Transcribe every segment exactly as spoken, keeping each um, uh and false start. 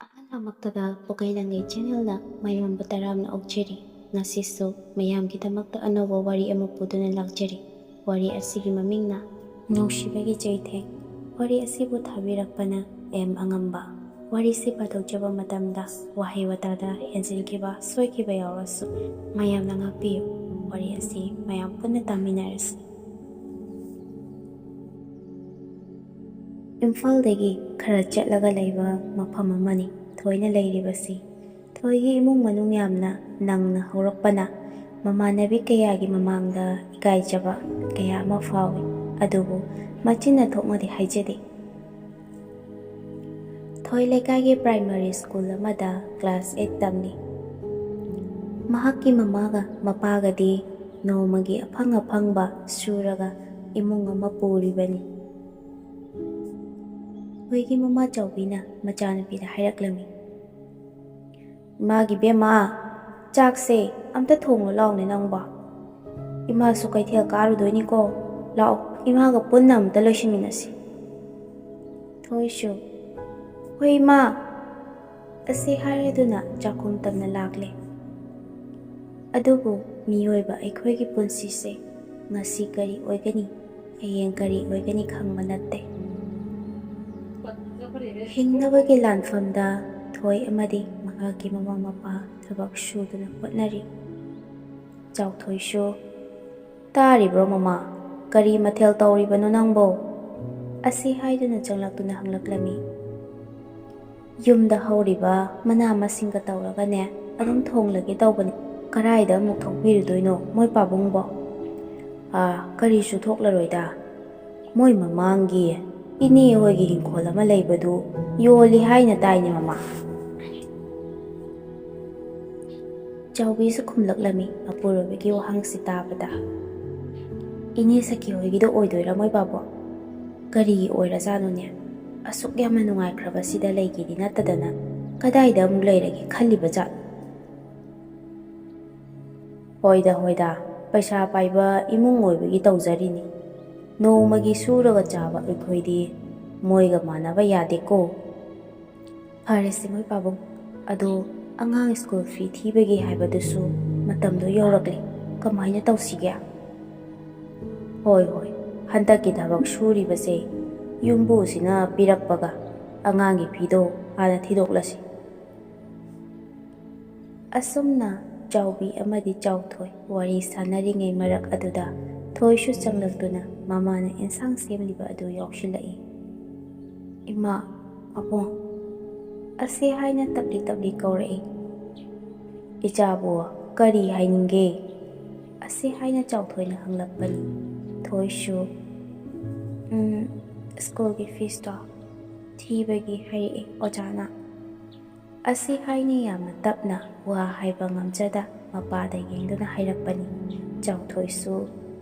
ꯑꯍꯥꯟꯕꯃꯛꯇꯗ ꯄꯨꯀꯩ ꯂꯪꯒꯩ ꯆꯦꯅꯦꯜꯗ ꯃꯌꯥꯝꯕꯨ ꯇꯔꯥꯝꯅ ꯑꯣꯛꯆꯔꯤ꯫ ꯉꯁꯤꯁꯨ ꯃꯌꯥꯝꯒꯤꯗꯃꯛꯇ ꯑꯅꯧꯕ ꯋꯥꯔꯤ ꯑꯃ ꯄꯨꯗꯨꯅ ꯂꯥꯛꯆꯔꯤ꯫ ꯋꯥꯔꯤ ꯑꯁꯤꯒꯤ ꯃꯃꯤꯡꯅ ꯅꯨꯡꯁꯤꯕꯒꯤ ꯆꯩꯊꯦꯡ꯫ ꯋꯥꯔꯤ ꯑꯁꯤꯕꯨ ꯊꯥꯕꯤꯔꯛꯄꯅ ꯑꯦꯝ ꯑꯉꯝꯕ꯫ ꯋꯥꯔꯤꯁꯤ ꯄꯥꯊꯣꯛꯆꯕ ꯃꯇꯝꯗ ꯋꯥꯍꯩ ꯋꯥꯇꯥꯗ ꯍꯦꯟꯖꯤꯟꯈꯤꯕ, ꯁꯣꯏꯈꯤꯕ ꯌꯥꯎꯔꯁꯨ ꯃꯌꯥꯝꯅ ꯉꯥꯛꯄꯤꯌꯨ꯫ ꯋꯥꯔꯤ ꯑꯁꯤ ꯃꯌꯥꯝ ꯄꯨꯟꯅ ꯇꯥꯃꯤꯟꯅꯔꯁꯤ꯫ ꯏꯝꯐꯥꯜꯗꯒꯤ ꯈꯔ ꯆꯠꯂꯒ ꯂꯩꯕ ꯃꯐꯝ ꯑꯃꯅꯤ ꯊꯣꯏꯅ ꯂꯩꯔꯤꯕꯁꯤ꯫ ꯊꯣꯏꯒꯤ ꯏꯃꯨꯡ ꯃꯅꯨꯡ ꯌꯥꯝꯅ ꯅꯪꯅ ꯍꯧꯔꯛꯄꯅ ꯃꯃꯥꯟꯅꯕꯤ ꯀꯌꯥꯒꯤ ꯃꯃꯥꯡꯗ ꯏꯀꯥꯏꯖꯕ ꯀꯌꯥ ꯑꯃ ꯐꯥꯎꯏ꯫ ꯑꯗꯨꯕꯨ ꯃꯆꯤꯟꯅ ꯊꯣꯛꯅꯗꯤ ꯍꯥꯏꯖꯗꯦ꯫ ꯊꯣꯏ ꯂꯩꯀꯥꯏꯒꯤ ꯄ꯭ꯔꯥꯏꯃꯔꯤ ꯁ꯭ꯀꯨꯜ ꯑꯃꯗ ꯀ꯭ꯂꯥꯁ ꯑꯩꯠ ꯇꯝꯂꯤ꯫ ꯃꯍꯥꯛꯀꯤ ꯃꯃꯥꯒ ꯃꯄꯥꯒꯗꯤ ꯅꯣꯡꯃꯒꯤ ꯑꯐꯪ ꯑꯐꯪꯕ ꯁꯨꯔꯒ ꯏꯃꯨꯡ ꯑꯃ ꯄꯨꯔꯤꯕꯅꯤ꯫ ꯊꯣꯏꯒꯤ ꯃꯃꯥ ꯆꯥꯎꯕꯤꯅ ꯃꯆꯥꯅꯨꯄꯤꯗ ꯍꯥꯏꯔꯛꯂꯝꯃꯤ, "ꯏꯃꯥꯒꯤ ꯕꯦꯝꯃ, ꯆꯥꯛꯁꯦ ꯑꯝꯇ ꯊꯣꯡꯉꯨ ꯂꯥꯎꯅꯦ ꯅꯪꯕꯣ꯫ ꯏꯃꯥꯁꯨ ꯀꯩꯊꯦꯜ ꯀꯥꯔꯨꯗꯣꯏꯅꯤꯀꯣ꯫ ꯂꯥꯛꯑꯣ, ꯏꯃꯥꯒ ꯄꯨꯟꯅ ꯑꯃꯨꯛꯇ ꯂꯣꯏꯁꯤꯟꯃꯤꯟꯅꯁꯤ꯫" ꯊꯣꯏꯁꯨ, "ꯍꯣꯏ ꯏꯃꯥ," ꯑꯁꯤ ꯍꯥꯏꯔꯗꯨꯅ ꯆꯥꯛꯈꯨꯝ ꯇꯝꯅ ꯂꯥꯛꯂꯦ꯫ ꯑꯗꯨꯕꯨ ꯃꯤꯑꯣꯏꯕ ꯑꯩꯈꯣꯏꯒꯤ ꯄꯨꯟꯁꯤꯁꯦ ꯉꯁꯤ ꯀꯔꯤ ꯑꯣꯏꯒꯅꯤ, ꯍꯌꯦꯡ ꯀꯔꯤ ꯑꯣꯏꯒꯅꯤ ꯈꯪꯕ ꯅꯠꯇꯦ꯫ ꯍꯤꯡꯅꯕꯒꯤ ꯂꯥꯟꯐꯝꯗ ꯊꯣꯏ ꯑꯃꯗꯤ ꯃꯍꯥꯛꯀꯤ ꯃꯃꯥ ꯃꯄꯥ ꯊꯕꯛ ꯁꯨꯗꯨꯅ ꯍꯣꯠꯅꯔꯤ꯫ ꯆꯥꯎꯊꯣꯏꯁꯨ, "ꯇꯥꯔꯤꯕ꯭ꯔꯣ ꯃꯃꯥ? ꯀꯔꯤ ꯃꯊꯦꯜ ꯇꯧꯔꯤꯕꯅꯣ ꯅꯪꯕꯣ?" ꯑꯁꯤ ꯍꯥꯏꯗꯨꯅ ꯆꯪꯂꯛꯇꯨꯅ ꯍꯪꯂꯛꯂꯝꯃꯤ꯫ "ꯌꯨꯝꯗ ꯍꯧꯔꯤꯕ ꯃꯅꯥ ꯃꯁꯤꯡꯒ ꯇꯧꯔꯒꯅꯦ ꯑꯗꯨꯝ ꯊꯣꯡꯂꯒꯦ ꯇꯧꯕꯅꯤ꯫ ꯀꯔꯥꯏꯗ ꯑꯃꯨꯛ ꯊꯣꯛꯄꯤꯔꯨꯗꯣꯏꯅꯣ ꯃꯣꯏ ꯄꯥꯕꯨꯡꯕꯣ?" "ꯑꯥ, ꯀꯔꯤꯁꯨ ꯊꯣꯛꯂꯔꯣꯏꯗ꯫ ꯃꯣꯏ ꯃꯃꯥꯡꯒꯤ ꯏꯅꯦ ꯍꯣꯏꯒꯤ ꯏꯪꯈꯣꯜ ꯑꯃ ꯂꯩꯕꯗꯨ ꯌꯣꯜꯂꯤ ꯍꯥꯏꯅ ꯇꯥꯏꯅꯦ ꯃꯃꯥ꯫" ꯆꯥꯎꯕꯤꯁꯨ ꯈꯨꯝꯂꯛꯂꯝꯃꯤ ꯃꯄꯨꯔꯣꯏꯕꯒꯤ ꯋꯥꯍꯪꯁꯤ ꯇꯥꯕꯗ꯫ "ꯏꯅꯦ ꯁꯈꯤ ꯍꯣꯏꯒꯤꯗꯣ ꯑꯣꯏꯗꯣꯏꯔꯥ ꯃꯣꯏ ꯄꯥꯕꯨꯡ? ꯀꯔꯤꯒꯤ ꯑꯣꯏꯔꯖꯥꯠꯅꯣꯅꯦ? ꯑꯁꯨꯛ ꯌꯥꯝꯅ ꯅꯨꯡꯉꯥꯏꯈ꯭ꯔꯕꯁꯤꯗ ꯂꯩꯒꯦꯗꯤ ꯅꯠꯇꯗꯅ ꯀꯗꯥꯏꯗ ꯑꯃꯨꯛ ꯂꯩꯔꯒꯦ ꯈꯜꯂꯤꯕ ꯖꯥꯠꯅꯣ?" "ꯍꯣꯏꯗ, ꯍꯣꯏꯗ, ꯄꯩꯁꯥ ꯄꯥꯏꯕ ꯏꯃꯨꯡ ꯑꯣꯏꯕꯒꯤ ꯇꯧꯖꯔꯤꯅꯤ꯫ ꯅꯣꯡꯃꯒꯤ ꯁꯨꯔꯒ ꯆꯥꯕ ꯑꯩꯈꯣꯏꯗꯤ ꯃꯣꯏꯒ ꯃꯥꯟꯅꯕ ꯌꯥꯗꯦꯀꯣ꯫" "ꯐꯔꯦꯁꯦ ꯃꯣꯏ ꯄꯥꯕꯨꯡ, ꯑꯗꯣ ꯑꯉꯥꯡ ꯁ꯭ꯀꯨꯜ ꯐꯤ ꯊꯤꯕꯒꯤ ꯍꯥꯏꯕꯗꯨꯁꯨ ꯃꯇꯝꯗꯣ ꯌꯧꯔꯛꯂꯦ, ꯀꯃꯥꯏꯅ ꯇꯧꯁꯤꯒꯦ?" "ꯍꯣꯏ, ꯍꯣꯏ, ꯍꯟꯗꯛꯀꯤ ꯊꯕꯛ ꯁꯨꯔꯤꯕꯁꯦ ꯌꯨꯝꯕꯨꯁꯤꯅ ꯄꯤꯔꯛꯄꯒ ꯑꯉꯥꯡꯒꯤ ꯐꯤꯗꯣ ꯍꯥꯟꯅ ꯊꯤꯗꯣꯛꯂꯁꯤ꯫" ꯑꯁꯨꯝꯅ ꯆꯥꯎꯕꯤ ꯑꯃꯗꯤ ꯆꯥꯎꯊꯣꯏ ꯋꯥꯔꯤ ꯁꯥꯟꯅꯔꯤꯉꯩ ꯃꯔꯛ ꯑꯗꯨꯗ ꯊꯣꯏꯁꯨ ꯆꯪꯂꯛꯇꯨꯅ ꯃꯃꯥꯅ ꯑꯦꯟꯁꯥꯡ ꯁꯦꯝꯂꯤꯕ ꯑꯗꯨ ꯌꯥꯎꯁꯤꯜꯂꯛꯏ꯫ "ꯏꯃꯥ, ꯑꯕꯨꯡ, ꯑꯁꯤ ꯍꯥꯏꯅ ꯇꯞꯂꯤ ꯇꯞꯂꯤ ꯀꯧꯔꯛꯏ꯫ "ꯏꯆꯥꯕꯨ ꯀꯔꯤ ꯍꯥꯏꯅꯤꯡꯒꯦ?" ꯑꯁꯤ ꯍꯥꯏꯅ ꯆꯥꯎꯊꯣꯏꯅ ꯍꯪꯂꯛꯄꯅꯤ꯫ ꯊꯣꯏꯁꯨ, "ꯎꯝ, ꯁ꯭ꯀꯨꯜꯒꯤ ꯐꯤꯁꯇꯣ ꯊꯤꯕꯒꯤ ꯍꯥꯏꯔꯛꯑꯦ ꯑꯣꯖꯥꯅ꯫" ꯑꯁꯤ ꯍꯥꯏꯅ ꯌꯥꯝꯅ ꯇꯞꯅ ꯋꯥ ꯍꯥꯏꯕ ꯉꯝꯖꯗ ꯃꯄꯥꯗ ꯌꯦꯡꯗꯨꯅ ꯍꯥꯏꯔꯛꯄꯅꯤ꯫ ꯆꯥꯎꯊꯣꯏꯁꯨ,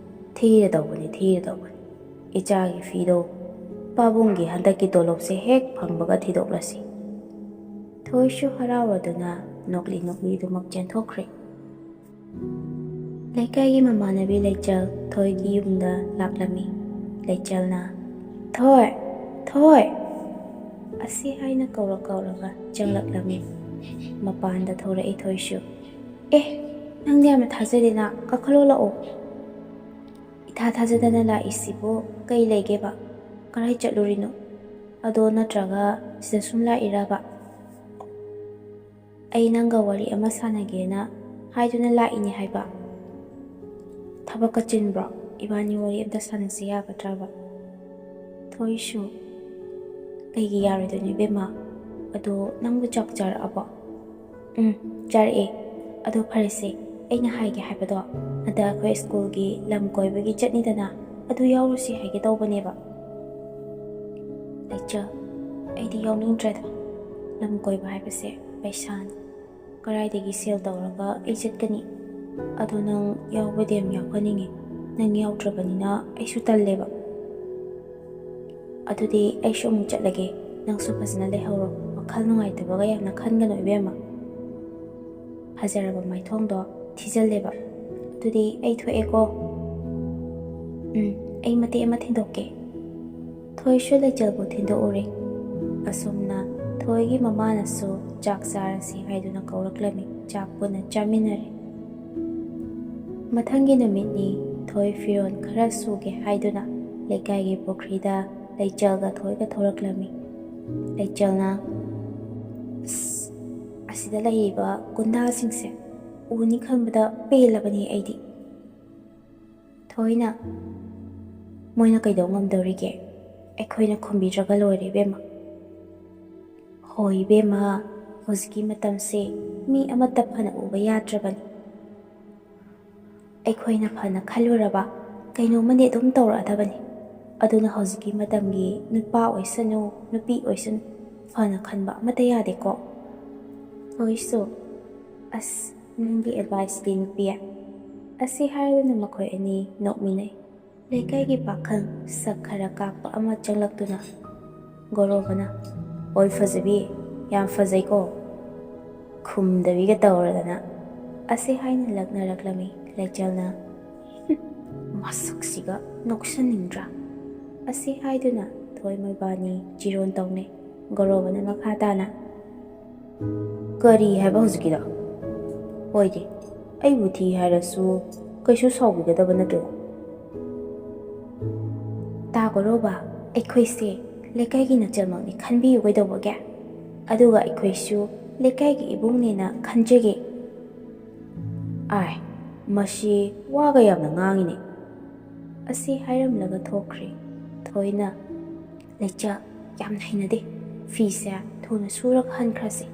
"ꯊꯤꯔꯗꯧꯕꯅꯤ, ꯊꯤꯔꯗꯧꯕꯅꯤ꯫ ꯏꯆꯥꯒꯤ ꯐꯤꯗꯣ ꯄꯥꯕꯨꯡꯒꯤ ꯍꯟꯗꯛꯀꯤ ꯇꯣꯂꯣꯞꯁꯦ ꯍꯦꯛ ꯐꯪꯕꯒ ꯊꯤꯗꯣꯛꯂꯁꯤ꯫" ꯊꯣꯏꯁꯨ ꯍꯔꯥꯎꯔꯗꯨꯅ ꯅꯣꯛꯂꯤ ꯅꯣꯛꯂꯤꯗꯨꯃꯛ ꯆꯦꯟꯊꯣꯛꯈ꯭ꯔꯦ꯫ ꯂꯩꯀꯥꯏꯒꯤ ꯃꯃꯥꯟꯅꯕꯤ ꯂꯩꯆꯜ ꯊꯣꯏꯒꯤ ꯌꯨꯝꯗ ꯂꯥꯛꯂꯝꯃꯤ꯫ ꯂꯩꯆꯜꯅ, "ꯊꯣꯏ! ꯊꯣꯏ!" ꯑꯁꯤ ꯍꯥꯏꯅ ꯀꯧꯔ ꯀꯧꯔꯒ ꯆꯪꯂꯛꯂꯝꯃꯤ꯫ ꯃꯄꯥꯟꯗ ꯊꯣꯔꯛꯏ ꯊꯣꯏꯁꯨ꯫ "ꯑꯦ, ꯅꯪꯗꯤ ꯌꯥꯝꯅ ꯊꯥꯖꯗꯦꯅ, ꯀꯥꯈꯠꯂꯣ ꯂꯥꯛꯑꯣ꯫" "ꯏꯊꯥ ꯊꯥꯖꯗꯅ ꯂꯥꯛꯏꯁꯤꯕꯨ ꯀꯩ ꯂꯩꯒꯦꯕ? ꯀꯔꯥꯏ ꯆꯠꯂꯨꯔꯤꯅꯣ? ꯑꯗꯣ ꯅꯠꯇ꯭ꯔꯒ ꯁꯤꯗ ꯁꯨꯝ ꯂꯥꯛꯏꯔꯕ?" "ꯑꯩ ꯅꯪꯒ ꯋꯥꯔꯤ ꯑꯃ ꯁꯥꯟꯅꯒꯦꯅ ꯍꯥꯏꯗꯨꯅ ꯂꯥꯛꯏꯅꯦ ꯍꯥꯏꯕ꯫" "ꯊꯕꯛꯀ ꯆꯤꯟꯕ꯭ꯔꯣ? ꯏꯕꯥꯅꯤ ꯋꯥꯔꯤ ꯑꯝꯇ ꯁꯥꯟꯅꯁꯤ ꯌꯥꯒꯗ꯭ꯔꯕ?" ꯊꯣꯏꯁꯨ, "ꯀꯩꯒꯤ ꯌꯥꯔꯣꯏꯗꯣꯏꯅꯣ ꯏꯕꯦꯝꯃ? ꯑꯗꯣ ꯅꯪꯕꯨ ꯆꯥꯛ ꯆꯥꯔꯛꯑꯕꯣ?" "ꯎꯝ, ꯆꯥꯔꯛꯑꯦ꯫ ꯑꯗꯣ ꯐꯔꯦꯁꯦ, ꯑꯩꯅ ꯍꯥꯏꯒꯦ ꯍꯥꯏꯕꯗꯣ, ꯍꯟꯗꯛ ꯑꯩꯈꯣꯏ ꯁ꯭ꯀꯨꯜꯒꯤ ꯂꯝ ꯀꯣꯏꯕꯒꯤ ꯆꯠꯅꯤꯗꯅ, ꯑꯗꯨ ꯌꯥꯎꯔꯨꯁꯤ ꯍꯥꯏꯒꯦ ꯇꯧꯕꯅꯦꯕ꯫" "ꯂꯩꯆꯜ, ꯑꯩꯗꯤ ꯌꯥꯎꯅꯤꯡꯗ꯭ꯔꯦꯗ꯫ ꯂꯝ ꯀꯣꯏꯕ ꯍꯥꯏꯕꯁꯦ ꯄꯩꯁꯥꯅꯤ꯫ ꯀꯗꯥꯏꯗꯒꯤ ꯁꯦꯜ ꯇꯧꯔꯒ ꯑꯩ ꯆꯠꯀꯅꯤ? ꯑꯗꯣ ꯅꯪ ꯌꯥꯎꯕꯗꯤ ꯌꯥꯝ ꯌꯥꯎꯍꯟꯅꯤꯡꯉꯤ꯫ ꯅꯪ ꯌꯥꯎꯗ꯭ꯔꯕꯅꯤꯅ ꯑꯩꯁꯨ ꯇꯜꯂꯦꯕ꯫ ꯑꯗꯨꯗꯤ ꯑꯩꯁꯨ ꯑꯃꯨꯛ ꯆꯠꯂꯒꯦ꯫ ꯅꯪꯁꯨ ꯐꯖꯅ ꯂꯩꯍꯧꯔꯣ꯫ ꯋꯥꯈꯜ ꯅꯨꯡꯉꯥꯏꯇꯕꯒ ꯌꯥꯝꯅ ꯈꯟꯒꯅꯨ ꯏꯕꯦꯝꯃ꯫ ꯐꯖꯔꯕ ꯃꯥꯏꯊꯣꯡꯗꯣ ꯊꯤꯖꯜꯂꯦꯕ꯫ ꯑꯗꯨꯗꯤ ꯑꯩ ꯊꯣꯛꯑꯦꯀꯣ꯫ ꯎꯝ, ꯑꯩ ꯃꯇꯦꯛ ꯑꯃ ꯊꯤꯟꯗꯣꯛꯀꯦ꯫" ꯊꯣꯏꯁꯨ ꯂꯩꯆꯜꯕꯨ ꯊꯤꯟꯗꯣꯛꯎꯔꯦ꯫ ꯑꯁꯨꯝꯅ ꯊꯣꯏꯒꯤ ꯃꯃꯥꯅꯁꯨ ꯆꯥꯛ ꯆꯥꯔꯁꯤ ꯍꯥꯏꯗꯨꯅ ꯀꯧꯔꯛꯂꯝꯃꯤ꯫ ꯆꯥꯛ ꯄꯨꯟꯅ ꯆꯥꯃꯤꯟꯅꯔꯦ꯫ ꯃꯊꯪꯒꯤ ꯅꯨꯃꯤꯠꯅꯤ꯫ ꯊꯣꯏ ꯐꯤꯔꯣꯜ ꯈꯔ ꯁꯨꯒꯦ ꯍꯥꯏꯗꯨꯅ ꯂꯩꯀꯥꯏꯒꯤ ꯄꯨꯈ꯭ꯔꯤꯗ ꯂꯩꯆꯦꯜꯒ ꯊꯣꯏꯒ ꯊꯣꯔꯛꯂꯝꯃꯤ꯫ ꯂꯩꯆꯦꯜꯅ, "ꯑꯁ, ꯑꯁꯤꯗ ꯂꯩꯔꯤꯕ ꯒꯨꯟꯗꯥꯁꯤꯡꯁꯦ ꯎꯅꯤ ꯈꯟꯕꯗ ꯄꯦꯜꯂꯕꯅꯤ ꯑꯩꯗꯤ"꯫ ꯊꯣꯏꯅ, "ꯃꯣꯏꯅ ꯀꯩꯗꯧ ꯉꯝꯗꯧꯔꯤꯒꯦ? ꯑꯩꯈꯣꯏꯅ ꯈꯨꯝꯕꯤꯗ꯭ꯔꯒ ꯂꯣꯏꯔꯦ ꯏꯕꯦꯝꯃ"꯫ "ꯍꯣꯏ ꯏꯕꯦꯝꯃ, ꯍꯧꯖꯤꯛꯀꯤ ꯃꯇꯝꯁꯦ ꯃꯤ ꯑꯃꯠꯇ ꯐꯅ ꯎꯕ ꯌꯥꯗ꯭ꯔꯕꯅꯤ꯫ ꯑꯩꯈꯣꯏꯅ ꯐꯅ ꯈꯜꯂꯨꯔꯕ ꯀꯩꯅꯣꯝꯃꯗꯤ ꯑꯗꯨꯝ ꯇꯧꯔꯛꯑꯗꯕꯅꯤ꯫ ꯑꯗꯨꯅ ꯍꯧꯖꯤꯛꯀꯤ ꯃꯇꯝꯒꯤ ꯅꯨꯄꯥ ꯑꯣꯏꯁꯅꯨ, ꯅꯨꯄꯤ ꯑꯣꯏꯁꯅꯨ, ꯐꯅ ꯈꯟꯕ ꯑꯃꯠꯇ ꯌꯥꯗꯦꯀꯣ"꯫ ꯊꯣꯏꯁꯨ, "ꯑꯁ, ꯅꯪꯒꯤ ꯑꯦꯗꯚꯥꯏꯁꯇꯤ ꯅꯨꯄꯤ"꯫ ꯑꯁꯤ ꯍꯥꯏꯔꯗꯨꯅ ꯃꯈꯣꯏ ꯑꯅꯤ ꯅꯣꯛꯃꯤꯟꯅꯩ꯫ ꯂꯩꯀꯥꯏꯒꯤ ꯄꯥꯈꯪ ꯁꯛ ꯈꯔ ꯀꯥꯛꯄ ꯑꯃ ꯆꯪꯂꯛꯇꯨꯅ ꯒꯣꯔꯣꯕꯅ, "ꯑꯣꯏ ꯐꯖꯕꯤ, ꯌꯥꯝ ꯐꯖꯩꯀꯣ, ꯈꯨꯝꯗꯕꯤꯒ ꯇꯧꯔꯗꯅ"꯫ ꯑꯁꯤ ꯍꯥꯏꯅ ꯂꯛꯅꯔꯛꯂꯝꯃꯤ꯫ ꯂꯩꯆꯦꯜꯅ, "ꯃꯁꯛꯁꯤꯒ ꯅꯣꯛꯁꯟꯅꯤꯡꯗ꯭ꯔꯥ?" ꯑꯁꯤ ꯍꯥꯏꯗꯨꯅ ꯊꯣꯏ ꯃꯣꯏꯕꯥꯅꯤ ꯆꯤꯔꯣꯟ ꯇꯧꯅꯩ꯫ ꯒꯣꯔꯣꯕꯅ ꯃꯈꯥ ꯇꯥꯅ, "ꯀꯔꯤ ꯍꯥꯏꯕ ꯍꯧꯖꯤꯛꯀꯤꯗꯣ? ꯍꯣꯏꯗꯤ, ꯑꯩꯕꯨ ꯊꯤ ꯍꯥꯏꯔꯁꯨ ꯀꯩꯁꯨ ꯁꯥꯎꯕꯤꯒꯗꯕ ꯅꯠꯇꯦ"꯫ "ꯇꯥ ꯒꯣꯔꯣꯕ, ꯑꯩꯈꯣꯏꯁꯦ ꯂꯩꯀꯥꯏꯒꯤ ꯅꯆꯜꯃꯛꯅꯤ ꯈꯟꯕꯤꯌꯨ ꯀꯩꯗꯧꯕꯒꯦ? ꯑꯗꯨꯒ ꯑꯩꯈꯣꯏꯁꯨ ꯂꯩꯀꯥꯏꯒꯤ ꯏꯕꯨꯡꯅꯦꯅ ꯈꯟꯖꯒꯦ"꯫ "ꯑꯥꯏ, ꯃꯁꯤ ꯋꯥꯒ ꯌꯥꯝꯅ ꯉꯥꯡꯉꯤꯅꯦ"꯫ ꯑꯁꯤ ꯍꯥꯏꯔꯝꯂꯒ ꯊꯣꯛꯈ꯭ꯔꯦ꯫ ꯊꯣꯏꯅ, "ꯂꯩꯆꯦꯜ, ꯌꯥꯝꯅ ꯍꯩꯅꯗꯦ꯫ ꯐꯤꯁꯦ ꯊꯨꯅ ꯁꯨꯔꯒ ꯍꯟꯈ꯭ꯔꯁꯤ"꯫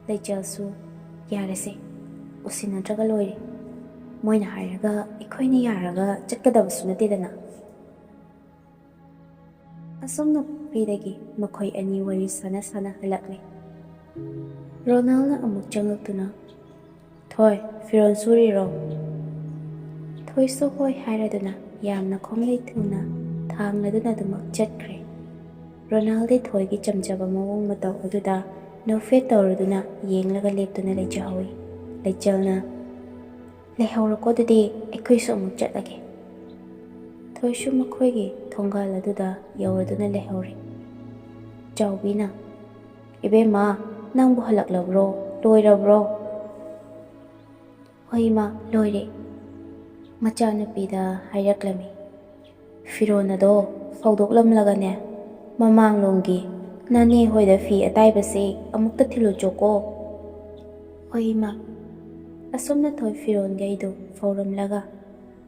ꯂꯩꯆꯦꯜꯁꯨ, "ꯌꯥꯔꯦꯁꯦ, ꯎꯁꯤꯟꯅꯗ꯭ꯔꯒ ꯂꯣꯏꯔꯦ꯫ ꯃꯣꯏꯅ ꯍꯥꯏꯔꯒ ꯑꯩꯈꯣꯏꯅ ꯌꯥꯔꯒ ꯆꯠꯀꯗꯕꯁꯨ ꯅꯠꯇꯦꯗꯅ"꯫ ꯑꯁꯨꯝꯅ ꯄꯨꯈ꯭ꯔꯤꯗꯒꯤ ꯃꯈꯣꯏ ꯑꯅꯤ ꯋꯥꯔꯤ ꯁꯥꯟꯅ ꯁꯥꯟꯅ ꯍꯜꯂꯛꯂꯦ꯫ ꯔꯣꯅꯥꯜꯅ ꯑꯃꯨꯛ ꯆꯪꯂꯛꯇꯨꯅ, "ꯊꯣꯏ, ꯐꯤꯔꯣꯜ ꯁꯨꯔꯤꯔꯣ?" ꯊꯣꯏꯁꯨ ꯍꯣꯏ ꯍꯥꯏꯔꯗꯨꯅ ꯌꯥꯝꯅ ꯈꯣꯡꯂꯩ ꯊꯨꯅ ꯊꯥꯡꯂꯗꯨꯅ ꯑꯗꯨꯃꯛ ꯆꯠꯈ꯭ꯔꯦ꯫ ꯔꯣꯅꯥꯜꯗꯤ ꯊꯣꯏꯒꯤ ꯆꯝꯖꯕ ꯃꯑꯣꯡ ꯃꯇꯧ ꯑꯗꯨꯗ ꯅꯣꯛꯐꯦꯠ ꯇꯧꯔꯗꯨꯅ ꯌꯦꯡꯂꯒ ꯂꯦꯞꯇꯨꯅ ꯂꯩꯖꯍꯧꯏ꯫ ꯂꯩꯆꯦꯜꯅ, "ꯂꯩꯍꯧꯔꯣꯀꯣ, ꯑꯗꯨꯗꯤ ꯑꯩꯈꯣꯏꯁꯨ ꯑꯃꯨꯛ ꯆꯠꯂꯒꯦ"꯫ ꯊꯣꯏꯁꯨ ꯃꯈꯣꯏꯒꯤ ꯊꯣꯡꯒꯥꯜ ꯑꯗꯨꯗ ꯌꯧꯔꯗꯨꯅ ꯂꯩꯍꯧꯔꯦ꯫ ꯆꯥꯎꯕꯤꯅ, "ꯏꯕꯦꯝꯃ, ꯅꯪꯕꯨ ꯍꯜꯂꯛꯂꯕ꯭ꯔꯣ? ꯂꯣꯏꯔꯕ꯭ꯔꯣ?" "ꯍꯣꯏ ꯏꯃꯥ, ꯂꯣꯏꯔꯦ," ꯃꯆꯥꯅꯨꯄꯤꯗ ꯍꯥꯏꯔꯛꯂꯝꯃꯤ꯫ "ꯐꯤꯔꯣꯟ ꯑꯗꯣ ꯐꯧꯗꯣꯛꯂꯝꯂꯒꯅꯦ, ꯃꯃꯥꯡꯂꯣꯝꯒꯤ ꯅꯅꯦ ꯍꯣꯏꯗ ꯐꯤ ꯑꯇꯥꯏꯕꯁꯦ ꯑꯃꯨꯛꯇ ꯊꯤꯜꯂꯨꯆꯣꯀꯣ꯫" "ꯍꯣꯏ ꯏꯃꯥ꯫" ꯑꯁꯨꯝꯅ ꯊꯣꯏ ꯐꯤꯔꯣꯟꯈꯩꯗꯨ ꯐꯧꯔꯝꯂꯒ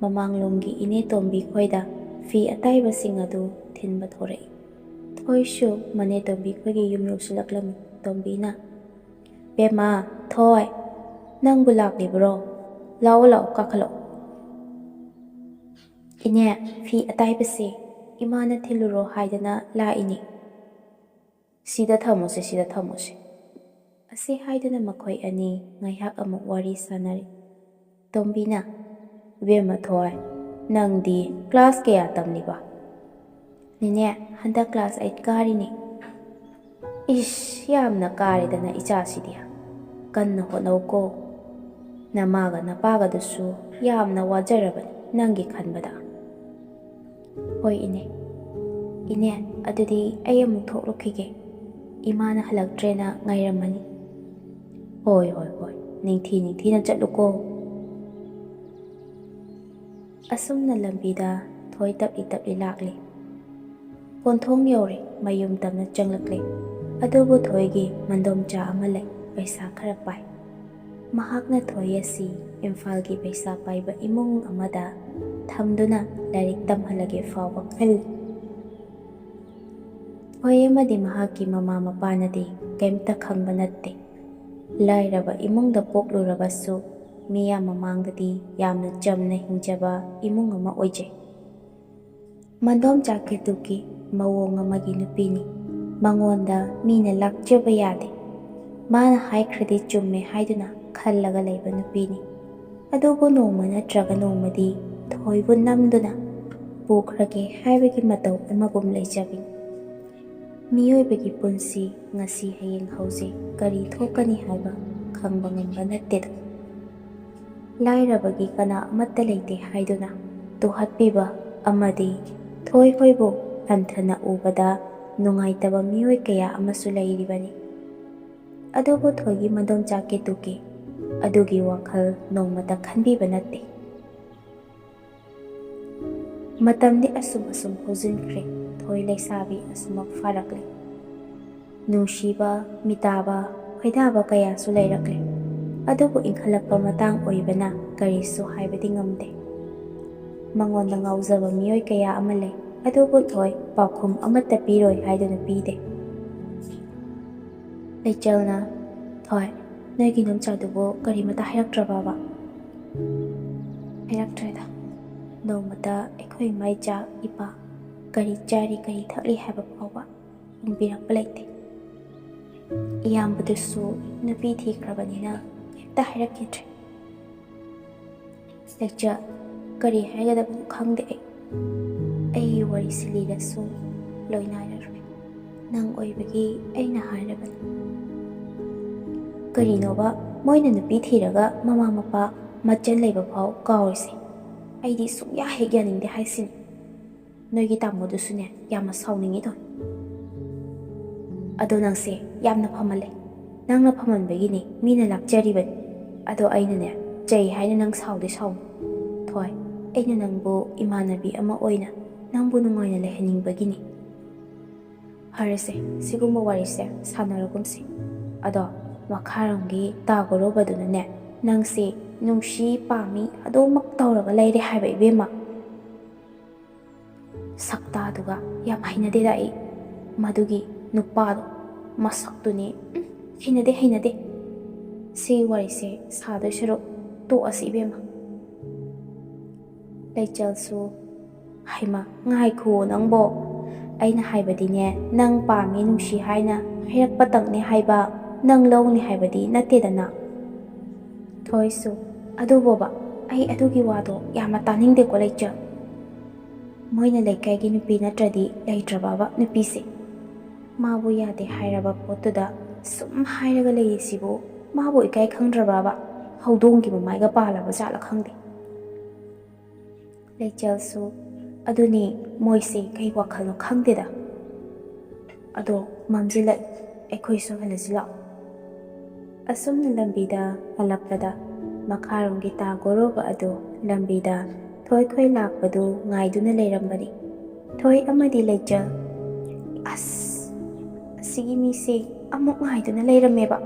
ꯃꯃꯥꯡꯂꯣꯝꯒꯤ ꯏꯅꯦ ꯇꯣꯝꯕꯤ ꯈꯣꯏꯗ ꯐꯤ ꯑꯇꯥꯏꯕꯁꯤꯡ ꯑꯗꯨ ꯊꯤꯟꯕ ꯊꯣꯔꯛꯏ꯫ ꯊꯣꯏꯁꯨ ꯃꯅꯦ ꯇꯣꯝꯕꯤ ꯈꯣꯏꯒꯤ ꯌꯨꯝ ꯌꯧꯁꯤꯜꯂꯛꯂꯝꯃꯤ꯫ ꯇꯣꯝꯕꯤꯅ, "ꯕꯦꯝꯃ, ꯊꯣꯏ, ꯅꯪꯕꯨ ꯂꯥꯛꯂꯤꯕ꯭ꯔꯣ? ꯂꯥꯛꯑꯣ, ꯂꯥꯛꯑꯣ, ꯀꯥꯈꯠꯂꯛꯑꯣ꯫" "ꯏꯅꯦ, ꯐꯤ ꯑꯇꯥꯏꯕꯁꯦ ꯏꯃꯥꯅ ꯊꯤꯜꯂꯨꯔꯣ ꯍꯥꯏꯗꯅ ꯂꯥꯛꯏꯅꯦ꯫" "ꯁꯤꯗ ꯊꯝꯃꯨꯁꯦ, ꯁꯤꯗ ꯊꯝꯃꯨꯁꯦ꯫" ꯑꯁꯤ ꯍꯥꯏꯗꯨꯅ ꯃꯈꯣꯏ ꯑꯅꯤ ꯉꯥꯏꯍꯥꯛ ꯑꯃꯨꯛ ꯋꯥꯔꯤ ꯁꯥꯟꯅꯔꯤ꯫ ꯇꯣꯝꯕꯤꯅ, "ꯏꯕꯦꯝꯃ ꯊꯣꯏ, ꯅꯪꯗꯤ ꯀ꯭ꯂꯥꯁ ꯀꯌꯥ ꯇꯝꯂꯤꯕ?" "ꯅꯦꯅꯦ, ꯍꯟꯗꯛ ꯀ꯭ꯂꯥꯁ ꯑꯩꯠ ꯀꯥꯔꯤꯅꯦ꯫" "ꯏꯁ, ꯌꯥꯝꯅ ꯀꯥꯔꯦꯗꯅ ꯏꯆꯥꯁꯤꯗꯤ꯫ ꯀꯟꯅ ꯍꯣꯠꯅꯧꯀꯣ꯫ ꯅꯃꯥꯒ ꯅꯄꯥꯒꯗꯨꯁꯨ ꯌꯥꯝꯅ ꯋꯥꯖꯔꯕꯅꯤ ꯅꯪꯒꯤ ꯈꯟꯕꯗ꯫" "ꯍꯣꯏ ꯏꯅꯦ꯫ ꯏꯅꯦ, ꯑꯗꯨꯗꯤ ꯑꯩ ꯑꯃꯨꯛ ꯊꯣꯛꯂꯛꯈꯤꯒꯦ꯫ ꯏꯃꯥꯅ ꯍꯜꯂꯛꯇ꯭ꯔꯦꯅ ꯉꯥꯏꯔꯝꯃꯅꯤ꯫" "ꯍꯣꯏ, ꯍꯣꯏ, ꯍꯣꯏ꯫ ꯅꯤꯡꯊꯤ ꯅꯤꯡꯊꯤꯅ ꯆꯠꯂꯨꯀꯣ꯫" ꯑꯁꯨꯝꯅ ꯂꯝꯕꯤꯗ ꯊꯣꯏ ꯇꯞꯂꯤ ꯇꯞꯂꯤ ꯂꯥꯛꯂꯤ꯫ ꯀꯣꯟꯊꯣꯡ ꯌꯧꯔꯦ, ꯃꯌꯨꯝ ꯇꯝꯅ ꯆꯪꯂꯛꯂꯦ꯫ ꯑꯗꯨꯕꯨ ꯊꯣꯏꯒꯤ ꯃꯟꯗꯣꯝꯆꯥ ꯑꯃ ꯂꯩ, ꯄꯩꯁꯥ ꯈꯔ ꯄꯥꯏ꯫ ꯃꯍꯥꯛꯅ ꯊꯣꯏ ꯑꯁꯤ ꯏꯝꯐꯥꯜꯒꯤ ꯄꯩꯁꯥ ꯄꯥꯏꯕ ꯏꯃꯨꯡ ꯑꯃꯗ ꯊꯝꯗꯨꯅ ꯂꯥꯏꯔꯤꯛ ꯇꯝꯍꯜꯂꯒꯦ ꯐꯥꯎꯕ ꯈꯜꯂꯤ꯫ ꯊꯣꯏ ꯑꯃꯗꯤ ꯃꯍꯥꯛꯀꯤ ꯃꯃꯥ ꯃꯄꯥꯅꯗꯤ ꯀꯩꯝꯇ ꯈꯪꯕ ꯅꯠꯇꯦ꯫ ꯂꯥꯏꯔꯕ ꯏꯃꯨꯡꯗ ꯄꯣꯛꯂꯨꯔꯕꯁꯨ ꯃꯤꯌꯥꯝ ꯃꯃꯥꯡꯗꯗꯤ ꯌꯥꯝꯅ ꯆꯝꯅ ꯍꯤꯡꯖꯕ ꯏꯃꯨꯡ ꯑꯃ ꯑꯣꯏꯖꯩ꯫ ꯃꯟꯗꯣꯝꯆꯥ ꯀꯦꯇꯨꯀꯤ ꯃꯑꯣꯡ ꯑꯃꯒꯤ ꯅꯨꯄꯤꯅꯤ꯫ ꯃꯉꯣꯟꯗ ꯃꯤꯅ ꯂꯥꯛꯆꯕ ꯌꯥꯗꯦ꯫ ꯃꯥꯅ ꯍꯥꯏꯈ꯭ꯔꯗꯤ ꯆꯨꯝꯃꯦ ꯍꯥꯏꯗꯨꯅ ꯈꯜꯂꯒ ꯂꯩꯕ ꯅꯨꯄꯤꯅꯤ꯫ ꯑꯗꯨꯕꯨ ꯅꯣꯡꯃ ꯅꯠꯇ꯭ꯔꯒ ꯅꯣꯡꯃꯗꯤ ꯊꯣꯏꯕꯨ ꯅꯝꯗꯨꯅ ꯄꯨꯈ꯭ꯔꯒꯦ ꯍꯥꯏꯕꯒꯤ ꯃꯇꯧ ꯑꯃꯒꯨꯝ ꯂꯩꯖꯕꯤꯅꯤ꯫ ꯃꯤꯑꯣꯏꯕꯒꯤ ꯄꯨꯟꯁꯤ ꯉꯁꯤ ꯍꯌꯦꯡ ꯍꯧꯖꯤꯛ ꯀꯔꯤ ꯊꯣꯛꯀꯅꯤ ꯍꯥꯏꯕ ꯈꯪꯕ ꯉꯝꯕ ꯅꯠꯇꯦꯗꯣ꯫ ꯂꯥꯏꯔꯕꯒꯤ ꯀꯅꯥ ꯑꯃꯠꯇ ꯂꯩꯇꯦ ꯍꯥꯏꯗꯨꯅ ꯇꯨꯍꯠꯄꯤꯕ ꯑꯃꯗꯤ ꯊꯣꯏ ꯍꯣꯏꯕꯨ ꯍꯟꯊꯅ ꯎꯕꯗ ꯅꯨꯡꯉꯥꯏꯇꯕ ꯃꯤꯑꯣꯏ ꯀꯌꯥ ꯑꯃꯁꯨ ꯂꯩꯔꯤꯕꯅꯤ꯫ ꯑꯗꯨꯕꯨ ꯊꯣꯏꯒꯤ ꯃꯗꯣꯝꯆꯥ ꯀꯦꯇꯨꯀꯤ ꯑꯗꯨꯒꯤ ꯋꯥꯈꯜ ꯅꯣꯡꯃꯇ ꯈꯟꯕꯤꯕ ꯅꯠꯇꯦ꯫ ꯃꯇꯝꯗꯤ ꯑꯁꯨꯝ ꯑꯁꯨꯝ ꯍꯧꯖꯤꯟꯈ꯭ꯔꯦ꯫ ꯊꯣꯏ ꯂꯩꯁꯥꯕꯤ ꯑꯁꯨꯃꯛ ꯐꯥꯔꯛꯂꯦ꯫ ꯅꯨꯡꯁꯤꯕ, ꯃꯤꯇꯥꯕ, ꯈꯣꯏꯗꯥꯕ ꯀꯌꯥꯁꯨ ꯂꯩꯔꯛꯂꯦ꯫ ꯑꯗꯨꯕꯨ ꯏꯟꯈꯠꯂꯛꯄ ꯃꯇꯥꯡ ꯑꯣꯏꯕꯅ ꯀꯔꯤꯁꯨ ꯍꯥꯏꯕꯗꯤ ꯉꯝꯗꯦ꯫ ꯃꯉꯣꯟꯗ ꯉꯥꯎꯖꯕ ꯃꯤꯑꯣꯏ ꯀꯌꯥ ꯑꯃ ꯂꯩ, ꯑꯗꯨꯕꯨ ꯊꯣꯏ ꯄꯥꯎꯈꯨꯝ ꯑꯃꯠꯇ ꯄꯤꯔꯣꯏ ꯍꯥꯏꯗꯨꯅ ꯄꯤꯗꯦ꯫ ꯂꯩꯆꯦꯜꯅ, "ꯊꯣꯏ, ꯅꯣꯏꯒꯤ ꯅꯣꯝꯆꯥꯗꯨꯕꯨ ꯀꯔꯤꯃꯇ ꯍꯥꯏꯔꯛꯇ꯭ꯔꯕꯕ?" "ꯍꯥꯏꯔꯛꯇ꯭ꯔꯦꯗ꯫ ꯅꯣꯡꯃꯇ ꯑꯩꯈꯣꯏ ꯏꯃꯥ ꯏꯆꯥ, ꯏꯄꯥ ꯀꯔꯤ ꯆꯥꯔꯤ ꯀꯔꯤ ꯊꯛꯂꯤ ꯍꯥꯏꯕ ꯐꯥꯎꯕ ꯍꯪꯕꯤꯔꯛꯄ ꯂꯩꯇꯦ꯫ ꯏꯌꯥꯝꯕꯗꯨꯁꯨ ꯅꯨꯄꯤ ꯊꯤꯈ꯭ꯔꯕꯅꯤꯅ ꯀꯩꯝꯇ ꯍꯥꯏꯔꯛꯈꯤꯗ꯭ꯔꯦ꯫ ꯂꯩꯆꯦꯜ, ꯀꯔꯤ ꯍꯥꯏꯒꯗꯕꯅꯣ ꯈꯪꯗꯦ ꯑꯩ꯫ ꯑꯩꯒꯤ ꯋꯥꯔꯤꯁꯤ ꯂꯤꯔꯁꯨ ꯂꯣꯏꯅꯥꯏꯔꯔꯣꯏ꯫ ꯅꯪ ꯑꯣꯏꯕꯒꯤ ꯑꯩꯅ ꯍꯥꯏꯔꯕꯅꯤ꯫" "ꯀꯔꯤꯅꯣꯕ, ꯃꯣꯏꯅ ꯅꯨꯄꯤ ꯊꯤꯔꯒ ꯃꯃꯥ ꯃꯄꯥ ꯃꯆꯟ ꯂꯩꯕ ꯐꯥꯎ ꯀꯥꯎꯔꯤꯁꯦ? ꯑꯩꯗꯤ ꯁꯨꯡꯌꯥ ꯍꯦꯛ ꯌꯥꯅꯤꯡꯗꯦ ꯍꯥꯏꯁꯤꯅꯤ꯫ ꯅꯣꯏꯒꯤ ꯇꯥꯃꯣꯗꯨꯁꯨꯅꯦ ꯌꯥꯝꯅ ꯁꯥꯎꯅꯤꯡꯉꯤ ꯊꯣꯏ꯫ ꯑꯗꯣ ꯅꯪꯁꯦ ꯌꯥꯝꯅ ꯐꯃꯜꯂꯦ꯫ ꯅꯪꯅ ꯐꯃꯟꯕꯒꯤꯅꯦ ꯃꯤꯅ ꯂꯥꯛꯆꯔꯤꯕꯅꯤ꯫ ꯑꯗꯣ ꯑꯩꯅꯅꯦ ꯆꯩ ꯍꯥꯏꯅ ꯅꯪ ꯁꯥꯎꯗꯤ ꯁꯥꯎꯅꯨ꯫ ꯊꯣꯏ, ꯑꯩꯅ ꯅꯪꯕꯨ ꯏꯃꯥꯟꯅꯕꯤ ꯑꯃ ꯑꯣꯏꯅ ꯅꯪꯕꯨ ꯅꯨꯡꯉꯥꯏꯅ ꯂꯩꯍꯟꯅꯤꯡꯕꯒꯤꯅꯤ꯫" "ꯐꯔꯦꯁꯦ, ꯁꯤꯒꯨꯝꯕ ꯋꯥꯔꯤꯁꯦ ꯁꯥꯟꯅꯔꯒꯨꯝꯁꯤ꯫ ꯑꯗꯣ ꯃꯈꯥꯔꯣꯝꯒꯤ ꯇꯥ ꯒꯣꯔꯣꯕꯗꯨꯅꯅꯦ ꯅꯪꯁꯦ ꯅꯨꯡꯁꯤ ꯄꯥꯝꯃꯤ ꯑꯗꯨꯃꯛ ꯇꯧꯔꯒ ꯂꯩꯔꯦ ꯍꯥꯏꯕ, ꯏꯕꯦꯝꯃ꯫ ꯁꯛꯇꯥꯗꯨꯒ ꯌꯥꯝ ꯍꯩꯅꯗꯦꯗ ꯑꯩ꯫ ꯃꯗꯨꯒꯤ ꯅꯨꯄꯥꯗꯣ, ꯃꯁꯛꯇꯨꯅꯤ, ꯎꯝ, ꯍꯩꯅꯗꯦ, ꯍꯩꯅꯗꯦ꯫ ꯁꯤ ꯋꯥꯔꯤꯁꯦ ꯁꯥꯗꯣꯏ ꯁꯔꯨꯛ ꯇꯣꯛꯑꯁꯤ, ꯏꯕꯦꯝꯃ꯫" ꯂꯩꯆꯦꯜꯁꯨ, "ꯍꯩꯃꯥ, ꯉꯥꯏꯈꯨꯑꯣ ꯅꯪꯕꯣ꯫ ꯑꯩꯅ ꯍꯥꯏꯕꯗꯤꯅꯦ, ꯅꯪ ꯄꯥꯝꯃꯤ ꯅꯨꯡꯁꯤ ꯍꯥꯏꯅ ꯍꯥꯏꯔꯛꯄꯇꯪꯅꯦ ꯍꯥꯏꯕ, ꯅꯪ ꯂꯧꯅꯤ ꯍꯥꯏꯕꯗꯤ ꯅꯠꯇꯦꯗꯅ꯫" ꯊꯣꯏꯁꯨ, "ꯑꯗꯨꯕꯣꯕ, ꯑꯩ ꯑꯗꯨꯒꯤ ꯋꯥꯗꯣ ꯌꯥꯝꯅ ꯇꯥꯅꯤꯡꯗꯦꯀꯣ ꯂꯩꯆꯦꯜ꯫ ꯃꯣꯏꯅ ꯂꯩꯀꯥꯏꯒꯤ ꯅꯨꯄꯤ ꯅꯠꯇ꯭ꯔꯗꯤ ꯂꯩꯇ꯭ꯔꯕꯕ ꯅꯨꯄꯤꯁꯦ? ꯃꯥꯕꯨ ꯌꯥꯗꯦ ꯍꯥꯏꯔꯕ ꯄꯣꯠꯇꯨꯗ ꯁꯨꯝ ꯍꯥꯏꯔꯒ ꯂꯩꯔꯤꯁꯤꯕꯨ ꯃꯥꯕꯨ ꯏꯀꯥꯏ ꯈꯪꯗ꯭ꯔꯕꯕ? ꯍꯧꯗꯣꯡꯒꯤ ꯃꯃꯥꯏꯒ ꯄꯥꯜꯂꯕ ꯖꯥꯠꯂ ꯈꯪꯗꯦ꯫" ꯂꯩꯆꯦꯜꯁꯨ, "ꯑꯗꯨꯅꯤ, ꯃꯣꯏꯁꯦ ꯀꯩ ꯋꯥꯈꯜꯅꯣ ꯈꯪꯗꯦꯗ꯫ ꯑꯗꯣ ꯃꯝꯁꯤꯜꯂꯛꯏ, ꯑꯩꯈꯣꯏꯁꯨ ꯍꯜꯂꯁꯤ ꯂꯥꯛꯑꯣ꯫" ꯑꯁꯨꯝꯅ ꯂꯝꯕꯤꯗ ꯍꯜꯂꯛꯄꯗ ꯃꯈꯥꯔꯣꯝꯒꯤ ꯇꯥ ꯒꯣꯔꯣꯕ ꯑꯗꯨ ꯂꯝꯕꯤꯗ ꯊꯣꯏꯈꯣꯏ ꯂꯥꯛꯄꯗꯨ ꯉꯥꯏꯗꯨꯅ ꯂꯩꯔꯝꯕꯅꯤ꯫ ꯊꯣꯏ ꯑꯃꯗꯤ ꯂꯩꯆꯜ꯫ "ꯑꯁ, ꯑꯁꯤꯒꯤ ꯃꯤꯁꯦ ꯑꯃꯨꯛ ꯉꯥꯏꯗꯨꯅ ꯂꯩꯔꯝꯃꯦꯕ꯫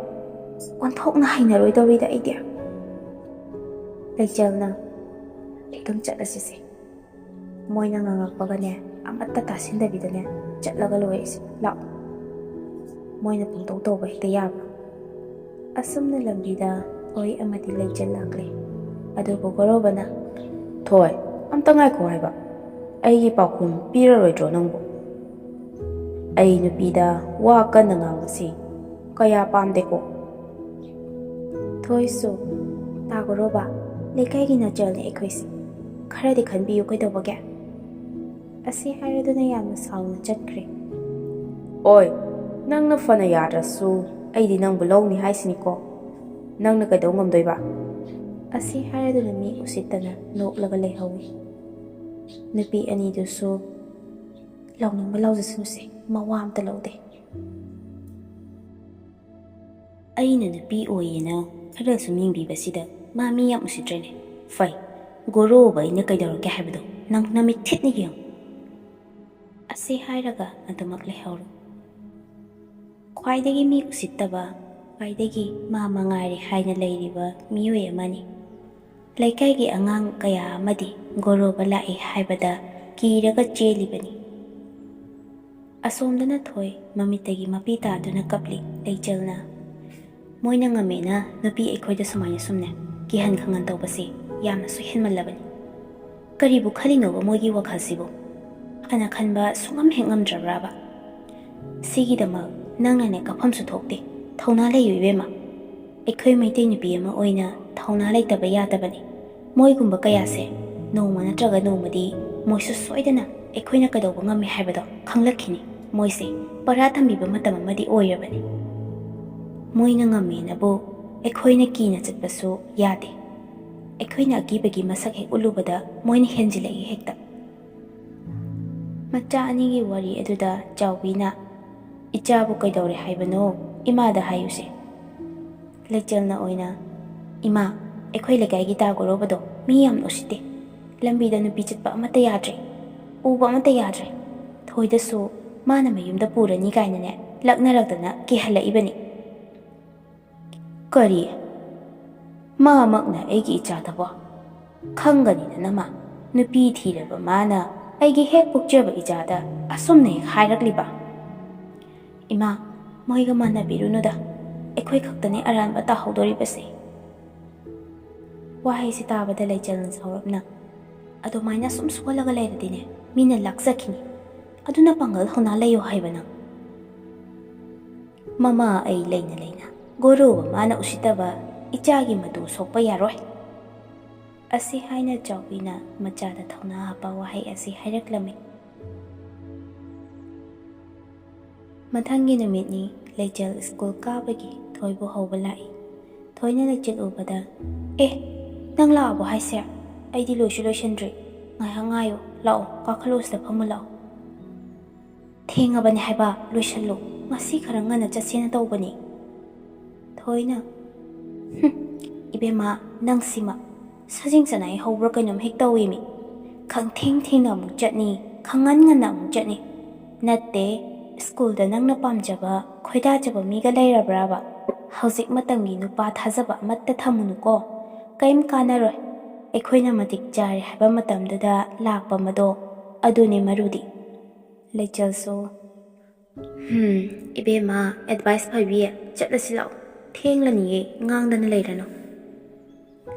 ꯑꯣꯟꯊꯣꯛꯅ ꯍꯩꯅꯔꯣꯏꯗꯧꯔꯤꯗ ꯑꯩꯗꯤ꯫" ꯂꯩꯆꯜꯅ, "ꯑꯗꯨꯝ ꯆꯠꯂꯁꯤꯁꯦ꯫ ꯃꯣꯏꯅ ꯉꯥꯡꯉꯛꯄꯒꯅꯦ, ꯑꯃꯠꯇ ꯇꯥꯁꯤꯟꯗꯕꯤꯗꯅꯦ ꯆꯠꯂꯒ ꯂꯣꯏꯔꯦꯁꯦ꯫ ꯂꯥꯛꯑꯣ꯫ ꯃꯣꯏꯅ ꯄꯪꯇꯧ ꯇꯧꯕ ꯍꯦꯛꯇ ꯌꯥꯕ꯭ꯔꯥ?" ꯑꯁꯨꯝꯅ ꯂꯝꯕꯤꯗ ꯊꯣꯏ ꯑꯃꯗꯤ ꯂꯩꯆꯜ ꯂꯥꯛꯂꯦ꯫ ꯑꯗꯨꯕꯨ ꯒꯣꯔꯣꯕꯅ, "ꯊꯣꯏ, ꯑꯝꯇ ꯉꯥꯏꯈꯣ ꯍꯥꯏꯕ꯫ ꯑꯩꯒꯤ ꯄꯥꯎꯈꯨꯝ ꯄꯤꯔꯔꯣꯏꯗ꯭ꯔꯣ ꯅꯪꯕꯨ? ꯑꯩ ꯅꯨꯄꯤꯗ ꯋꯥ ꯀꯟꯅ ꯉꯥꯡꯕꯁꯤ ꯀꯌꯥ ꯄꯥꯝꯗꯦꯀꯣ꯫" ꯊꯣꯏꯁꯨ, "ꯇꯥ ꯒꯣꯔꯣꯕ, ꯂꯩꯀꯥꯏꯒꯤ ꯅꯆꯜꯅꯦ ꯑꯩꯈꯣꯏꯁꯦ꯫ ꯈꯔꯗꯤ ꯈꯟꯕꯤꯌꯨ ꯀꯩꯗꯧꯕꯒꯦ?" ꯑꯁꯤ ꯍꯥꯏꯔꯗꯨꯅ ꯌꯥꯝꯅ ꯁꯥꯎꯅ ꯆꯠꯈ꯭ꯔꯦ꯫ "ꯑꯣꯏ, ꯅꯪꯅ ꯐꯅ ꯌꯥꯗ꯭ꯔꯁꯨ ꯑꯩꯗꯤ ꯅꯪꯕꯨ ꯂꯧꯅꯤ ꯍꯥꯏꯁꯤꯅꯤꯀꯣ꯫ ꯅꯪꯅ ꯀꯩꯗꯧ ꯉꯝꯗꯣꯏꯕ?" ꯑꯁꯤ ꯍꯥꯏꯔꯗꯨꯅ ꯃꯤ ꯎꯁꯤꯠꯇꯅ ꯅꯣꯛꯂꯒ ꯂꯩꯍꯧꯏ꯫ ꯅꯨꯄꯤ ꯑꯅꯤꯗꯨꯁꯨ ꯂꯥꯎꯅꯤꯡꯕ ꯂꯥꯎꯖꯁꯅꯨꯁꯦ, ꯃꯋꯥ ꯑꯝꯇ ꯂꯧꯗꯦ꯫ ꯑꯩꯅ ꯅꯨꯄꯤ ꯑꯣꯏꯌꯦꯅ ꯈꯔ ꯁꯨꯝ ꯌꯦꯡꯕꯤꯕꯁꯤꯗ ꯃꯥ ꯃꯤ ꯌꯥꯝ ꯎꯁꯤꯠꯇ꯭ꯔꯦꯅꯦ꯫ ꯐꯩ, ꯒꯣꯔꯣꯕ ꯑꯩꯅ ꯀꯩꯗꯧꯔꯛꯀꯦ ꯍꯥꯏꯕꯗꯣ ꯅꯪ ꯅꯃꯤꯠ ꯊꯤꯠꯅ ꯌꯦꯡꯉꯨ꯫ ꯑꯁꯤ ꯍꯥꯏꯔꯒ ꯑꯗꯨꯃꯛ ꯂꯩꯍꯧꯔꯦ꯫ ꯈ꯭ꯋꯥꯏꯗꯒꯤ ꯃꯤ ꯎꯁꯤꯠꯇꯕ, ꯈ꯭ꯋꯥꯏꯗꯒꯤ ꯃꯥ ꯃꯉꯥꯏꯔꯦ ꯍꯥꯏꯅ ꯂꯩꯔꯤꯕ ꯃꯤꯑꯣꯏ ꯑꯃꯅꯤ꯫ ꯂꯩꯀꯥꯏꯒꯤ ꯑꯉꯥꯡ ꯀꯌꯥ ꯑꯃꯗꯤ ꯒꯣꯔꯣꯕ ꯂꯥꯛꯏ ꯍꯥꯏꯕꯗ ꯀꯤꯔꯒ ꯆꯦꯜꯂꯤꯕꯅꯤ꯫ ꯑꯁꯣꯝꯗꯅ ꯊꯣꯏ ꯃꯃꯤꯠꯇꯒꯤ ꯃꯄꯤ ꯇꯥꯗꯨꯅ ꯀꯞꯂꯤ꯫ ꯂꯩꯆꯜꯅ, "ꯃꯣꯏꯅ ꯉꯝꯃꯦꯅ ꯅꯨꯄꯤ ꯑꯩꯈꯣꯏꯗ ꯁꯨꯃꯥꯏꯅ ꯁꯨꯝꯅꯦ ꯀꯤꯍꯟ ꯈꯪꯍꯟ ꯇꯧꯕꯁꯤ ꯌꯥꯝꯅꯁꯨ ꯍꯦꯟꯃꯜꯂꯕꯅꯤ꯫ ꯀꯔꯤꯕꯨ ꯈꯜꯂꯤꯅꯣꯕ ꯃꯣꯏꯒꯤ ꯋꯥꯈꯜꯁꯤꯕꯨ? ꯐꯅ ꯈꯟꯕ ꯁꯨꯡꯉꯝ ꯍꯦꯛ ꯉꯝꯗ꯭ꯔꯕ꯭ꯔꯥꯕ? ꯁꯤꯒꯤꯗꯃꯛ ꯅꯪꯅꯅꯦ ꯀꯞꯐꯝꯁꯨ ꯊꯣꯛꯇꯦ꯫ ꯊꯧꯅꯥ ꯂꯩꯌꯨ ꯏꯕꯦꯝꯃ꯫ ꯑꯩꯈꯣꯏ ꯃꯩꯇꯩ ꯅꯨꯄꯤ ꯑꯃ ꯑꯣꯏꯅ ꯊꯧꯅꯥ ꯂꯩꯇꯕ ꯌꯥꯗꯕꯅꯤ꯫ ꯃꯣꯏꯒꯨꯝꯕ ꯀꯌꯥꯁꯦ ꯅꯣꯡꯃ ꯅꯠꯇ꯭ꯔꯒ ꯅꯣꯡꯃꯗꯤ ꯃꯣꯏꯁꯨ ꯁꯣꯏꯗꯅ ꯑꯩꯈꯣꯏꯅ ꯀꯩꯗꯧꯕ ꯉꯝꯃꯤ ꯍꯥꯏꯕꯗꯣ ꯈꯪꯂꯛꯈꯤꯅꯤ꯫ ꯃꯣꯏꯁꯦ ꯄꯔꯥ ꯇꯝꯕꯤꯕ ꯃꯇꯝ ꯑꯃꯗꯤ ꯑꯣꯏꯔꯕꯅꯤ꯫ ꯃꯣꯏꯅ ꯉꯝꯃꯦꯅꯕꯨ ꯑꯩꯈꯣꯏꯅ ꯀꯤꯅ ꯆꯠꯄꯁꯨ ꯌꯥꯗꯦ꯫ ꯑꯩꯈꯣꯏꯅ ꯑꯀꯤꯕꯒꯤ ꯃꯁꯛ ꯍꯦꯛ ꯎꯠꯂꯨꯕꯗ ꯃꯣꯏꯅ ꯍꯦꯟꯖꯤꯜꯂꯛꯏ ꯍꯦꯛꯇ꯫" ꯃꯆꯥ ꯑꯅꯤꯒꯤ ꯋꯥꯔꯤ ꯑꯗꯨꯗ ꯆꯥꯎꯕꯤꯅ, "ꯏꯆꯥꯕꯨ ꯀꯩꯗꯧꯔꯦ ꯍꯥꯏꯕꯅꯣ? ꯏꯃꯥꯗ ꯍꯥꯏꯌꯨꯁꯦ꯫" ꯂꯩꯆꯦꯜꯅ ꯑꯣꯏꯅ, "ꯏꯃꯥ, ꯑꯩꯈꯣꯏ ꯂꯩꯀꯥꯏꯒꯤ ꯇꯥ ꯒꯣꯔꯣꯕꯗꯣ ꯃꯤ ꯌꯥꯝ ꯎꯁꯤꯠꯇꯦ꯫ ꯂꯝꯕꯤꯗ ꯅꯨꯄꯤ ꯆꯠꯄ ꯑꯃꯠꯇ ꯌꯥꯗ꯭ꯔꯦ, ꯎꯕ ꯑꯃꯠꯇ ꯌꯥꯗ꯭ꯔꯦ꯫ ꯊꯣꯏꯗꯁꯨ ꯃꯥꯅ ꯃꯌꯨꯝꯗ ꯄꯨꯔꯅꯤ ꯀꯥꯏꯅꯅꯦ ꯂꯛꯅꯔꯛꯇꯅ ꯀꯤꯍꯜꯂꯛꯏꯕꯅꯤ"꯫ "ꯀꯔꯤ? ꯃꯥꯃꯛꯅ ꯑꯩꯒꯤ ꯏꯆꯥꯗꯕꯣ? ꯈꯪꯒꯅꯤꯗꯅ ꯃꯥ, ꯅꯨꯄꯤ ꯊꯤꯔꯕ ꯃꯥꯅ ꯑꯩꯒꯤ ꯍꯦꯛ ꯄꯣꯛꯆꯕ ꯏꯆꯥꯗ ꯑꯁꯨꯝꯅ ꯍꯦꯛ ꯍꯥꯏꯔꯛꯂꯤꯕ?" "ꯏꯃꯥ, ꯃꯣꯏꯒ ꯃꯥꯟꯅꯕꯤꯔꯨꯅꯨꯗ, ꯑꯩꯈꯣꯏ ꯈꯛꯇꯅꯤ ꯑꯔꯥꯟꯕ ꯇꯥꯍꯧꯗꯣꯔꯤꯕꯁꯦ"꯫ ꯋꯥꯍꯩꯁꯤ ꯇꯥꯕꯗ ꯂꯩꯆꯦꯜꯅ ꯁꯥꯎꯔꯞꯅ, "ꯑꯗꯨꯃꯥꯏꯅ ꯁꯨꯝ ꯁꯣꯜꯂꯒ ꯂꯩꯔꯗꯤꯅꯦ, ꯃꯤꯅ ꯂꯥꯛꯆꯈꯤꯅꯤ꯫ ꯑꯗꯨꯅ ꯄꯥꯡꯒꯜ ꯍꯧꯅ ꯂꯩꯌꯨ ꯍꯥꯏꯕ ꯅꯪ꯫ ꯃꯃꯥ ꯑꯩ ꯂꯩꯅ ꯂꯩꯅ ꯒꯣꯔꯨ ꯃꯃꯥꯅ ꯎꯁꯤꯠꯇꯕ ꯏꯆꯥꯒꯤ ꯃꯇꯨ ꯁꯣꯛꯄ ꯌꯥꯔꯣꯏ"꯫ ꯑꯁꯤ ꯍꯥꯏꯅ ꯆꯥꯎꯕꯤꯅ ꯃꯆꯥꯗ ꯊꯧꯅꯥ ꯍꯥꯞꯄ ꯋꯥꯍꯩ ꯑꯁꯤ ꯍꯥꯏꯔꯛꯂꯝꯃꯤ꯫ ꯃꯊꯪꯒꯤ ꯅꯨꯃꯤꯠꯅꯤ꯫ ꯂꯩꯆꯦꯜ ꯁ꯭ꯀꯨꯜ ꯀꯥꯕꯒꯤ ꯊꯣꯏꯕꯨ ꯍꯧꯕ ꯂꯥꯛꯏ꯫ ꯊꯣꯏꯅ ꯂꯩꯆꯦꯜ ꯎꯕꯗ, "ꯑꯦ, ꯅꯪ ꯂꯥꯛꯑꯕꯣ ꯍꯥꯏꯁꯦ? ꯑꯩꯗꯤ ꯂꯣꯏꯁꯨ ꯂꯣꯏꯁꯟꯗ꯭ꯔꯤ꯫ ꯉꯥꯏꯍꯥꯛ ꯉꯥꯏꯌꯨ, ꯂꯥꯛꯑꯣ, ꯀꯥꯈꯠꯂꯣ, ꯁꯤꯗ ꯐꯝꯃꯨ ꯂꯥꯛꯑꯣ"꯫ "ꯊꯦꯡꯉꯕꯅꯦ ꯍꯥꯏꯕ, ꯂꯣꯏꯁꯜꯂꯨ꯫ ꯉꯁꯤ ꯈꯔ ꯉꯟꯅ ꯆꯠꯁꯦꯅ ꯇꯧꯕꯅꯤ"꯫ ꯊꯣꯏꯅ, "ꯍꯨꯝ, ꯏꯕꯦꯝꯃ, ꯅꯪꯁꯤꯃ ꯁꯖꯤꯡ ꯆꯅꯥꯏ ꯍꯧꯕ꯭ꯔꯥ ꯀꯩꯅꯣꯝ ꯍꯦꯛ ꯇꯧꯏꯃꯤ꯫ ꯈꯪꯊꯦꯡ ꯊꯦꯡꯅ ꯑꯃꯨꯛ ꯆꯠꯅꯤ, ꯈꯪꯉꯟ ꯉꯟꯅ ꯑꯃꯨꯛ ꯆꯠꯅꯤ꯫ ꯅꯠꯇꯦ, ꯁ꯭ꯀꯨꯜꯗ ꯅꯪꯅ ꯄꯥꯝꯖꯕ, ꯈꯣꯏꯗꯥꯖꯕ ꯃꯤꯒ ꯂꯩꯔꯕ꯭ꯔꯕ? ꯍꯧꯖꯤꯛ ꯃꯇꯝꯒꯤ ꯅꯨꯄꯥ ꯊꯥꯖꯕ ꯑꯃꯠꯇ ꯊꯝꯃꯨꯅꯨꯀꯣ꯫ ꯀꯩꯝ ꯀꯥꯟꯅꯔꯣꯏ꯫ ꯑꯩꯈꯣꯏꯅ ꯃꯇꯤꯛ ꯆꯥꯔꯦ ꯍꯥꯏꯕ ꯃꯇꯝꯗꯨꯗ ꯂꯥꯛꯄ ꯃꯗꯣ, ꯑꯗꯨꯅꯦ ꯃꯔꯨꯗꯤ"꯫ ꯂꯩꯆꯦꯜꯁꯨ, "ꯍꯨꯝ, ꯏꯕꯦꯝꯃ, ꯑꯦꯗꯚꯥꯏꯁ ꯐꯕꯤ, ꯆꯠꯂꯁꯤ ꯂꯥꯛꯑꯣ꯫ ꯊꯦꯡꯂꯅꯤꯌꯦ, ꯉꯥꯡꯗꯅ ꯂꯩꯔꯅꯨ"꯫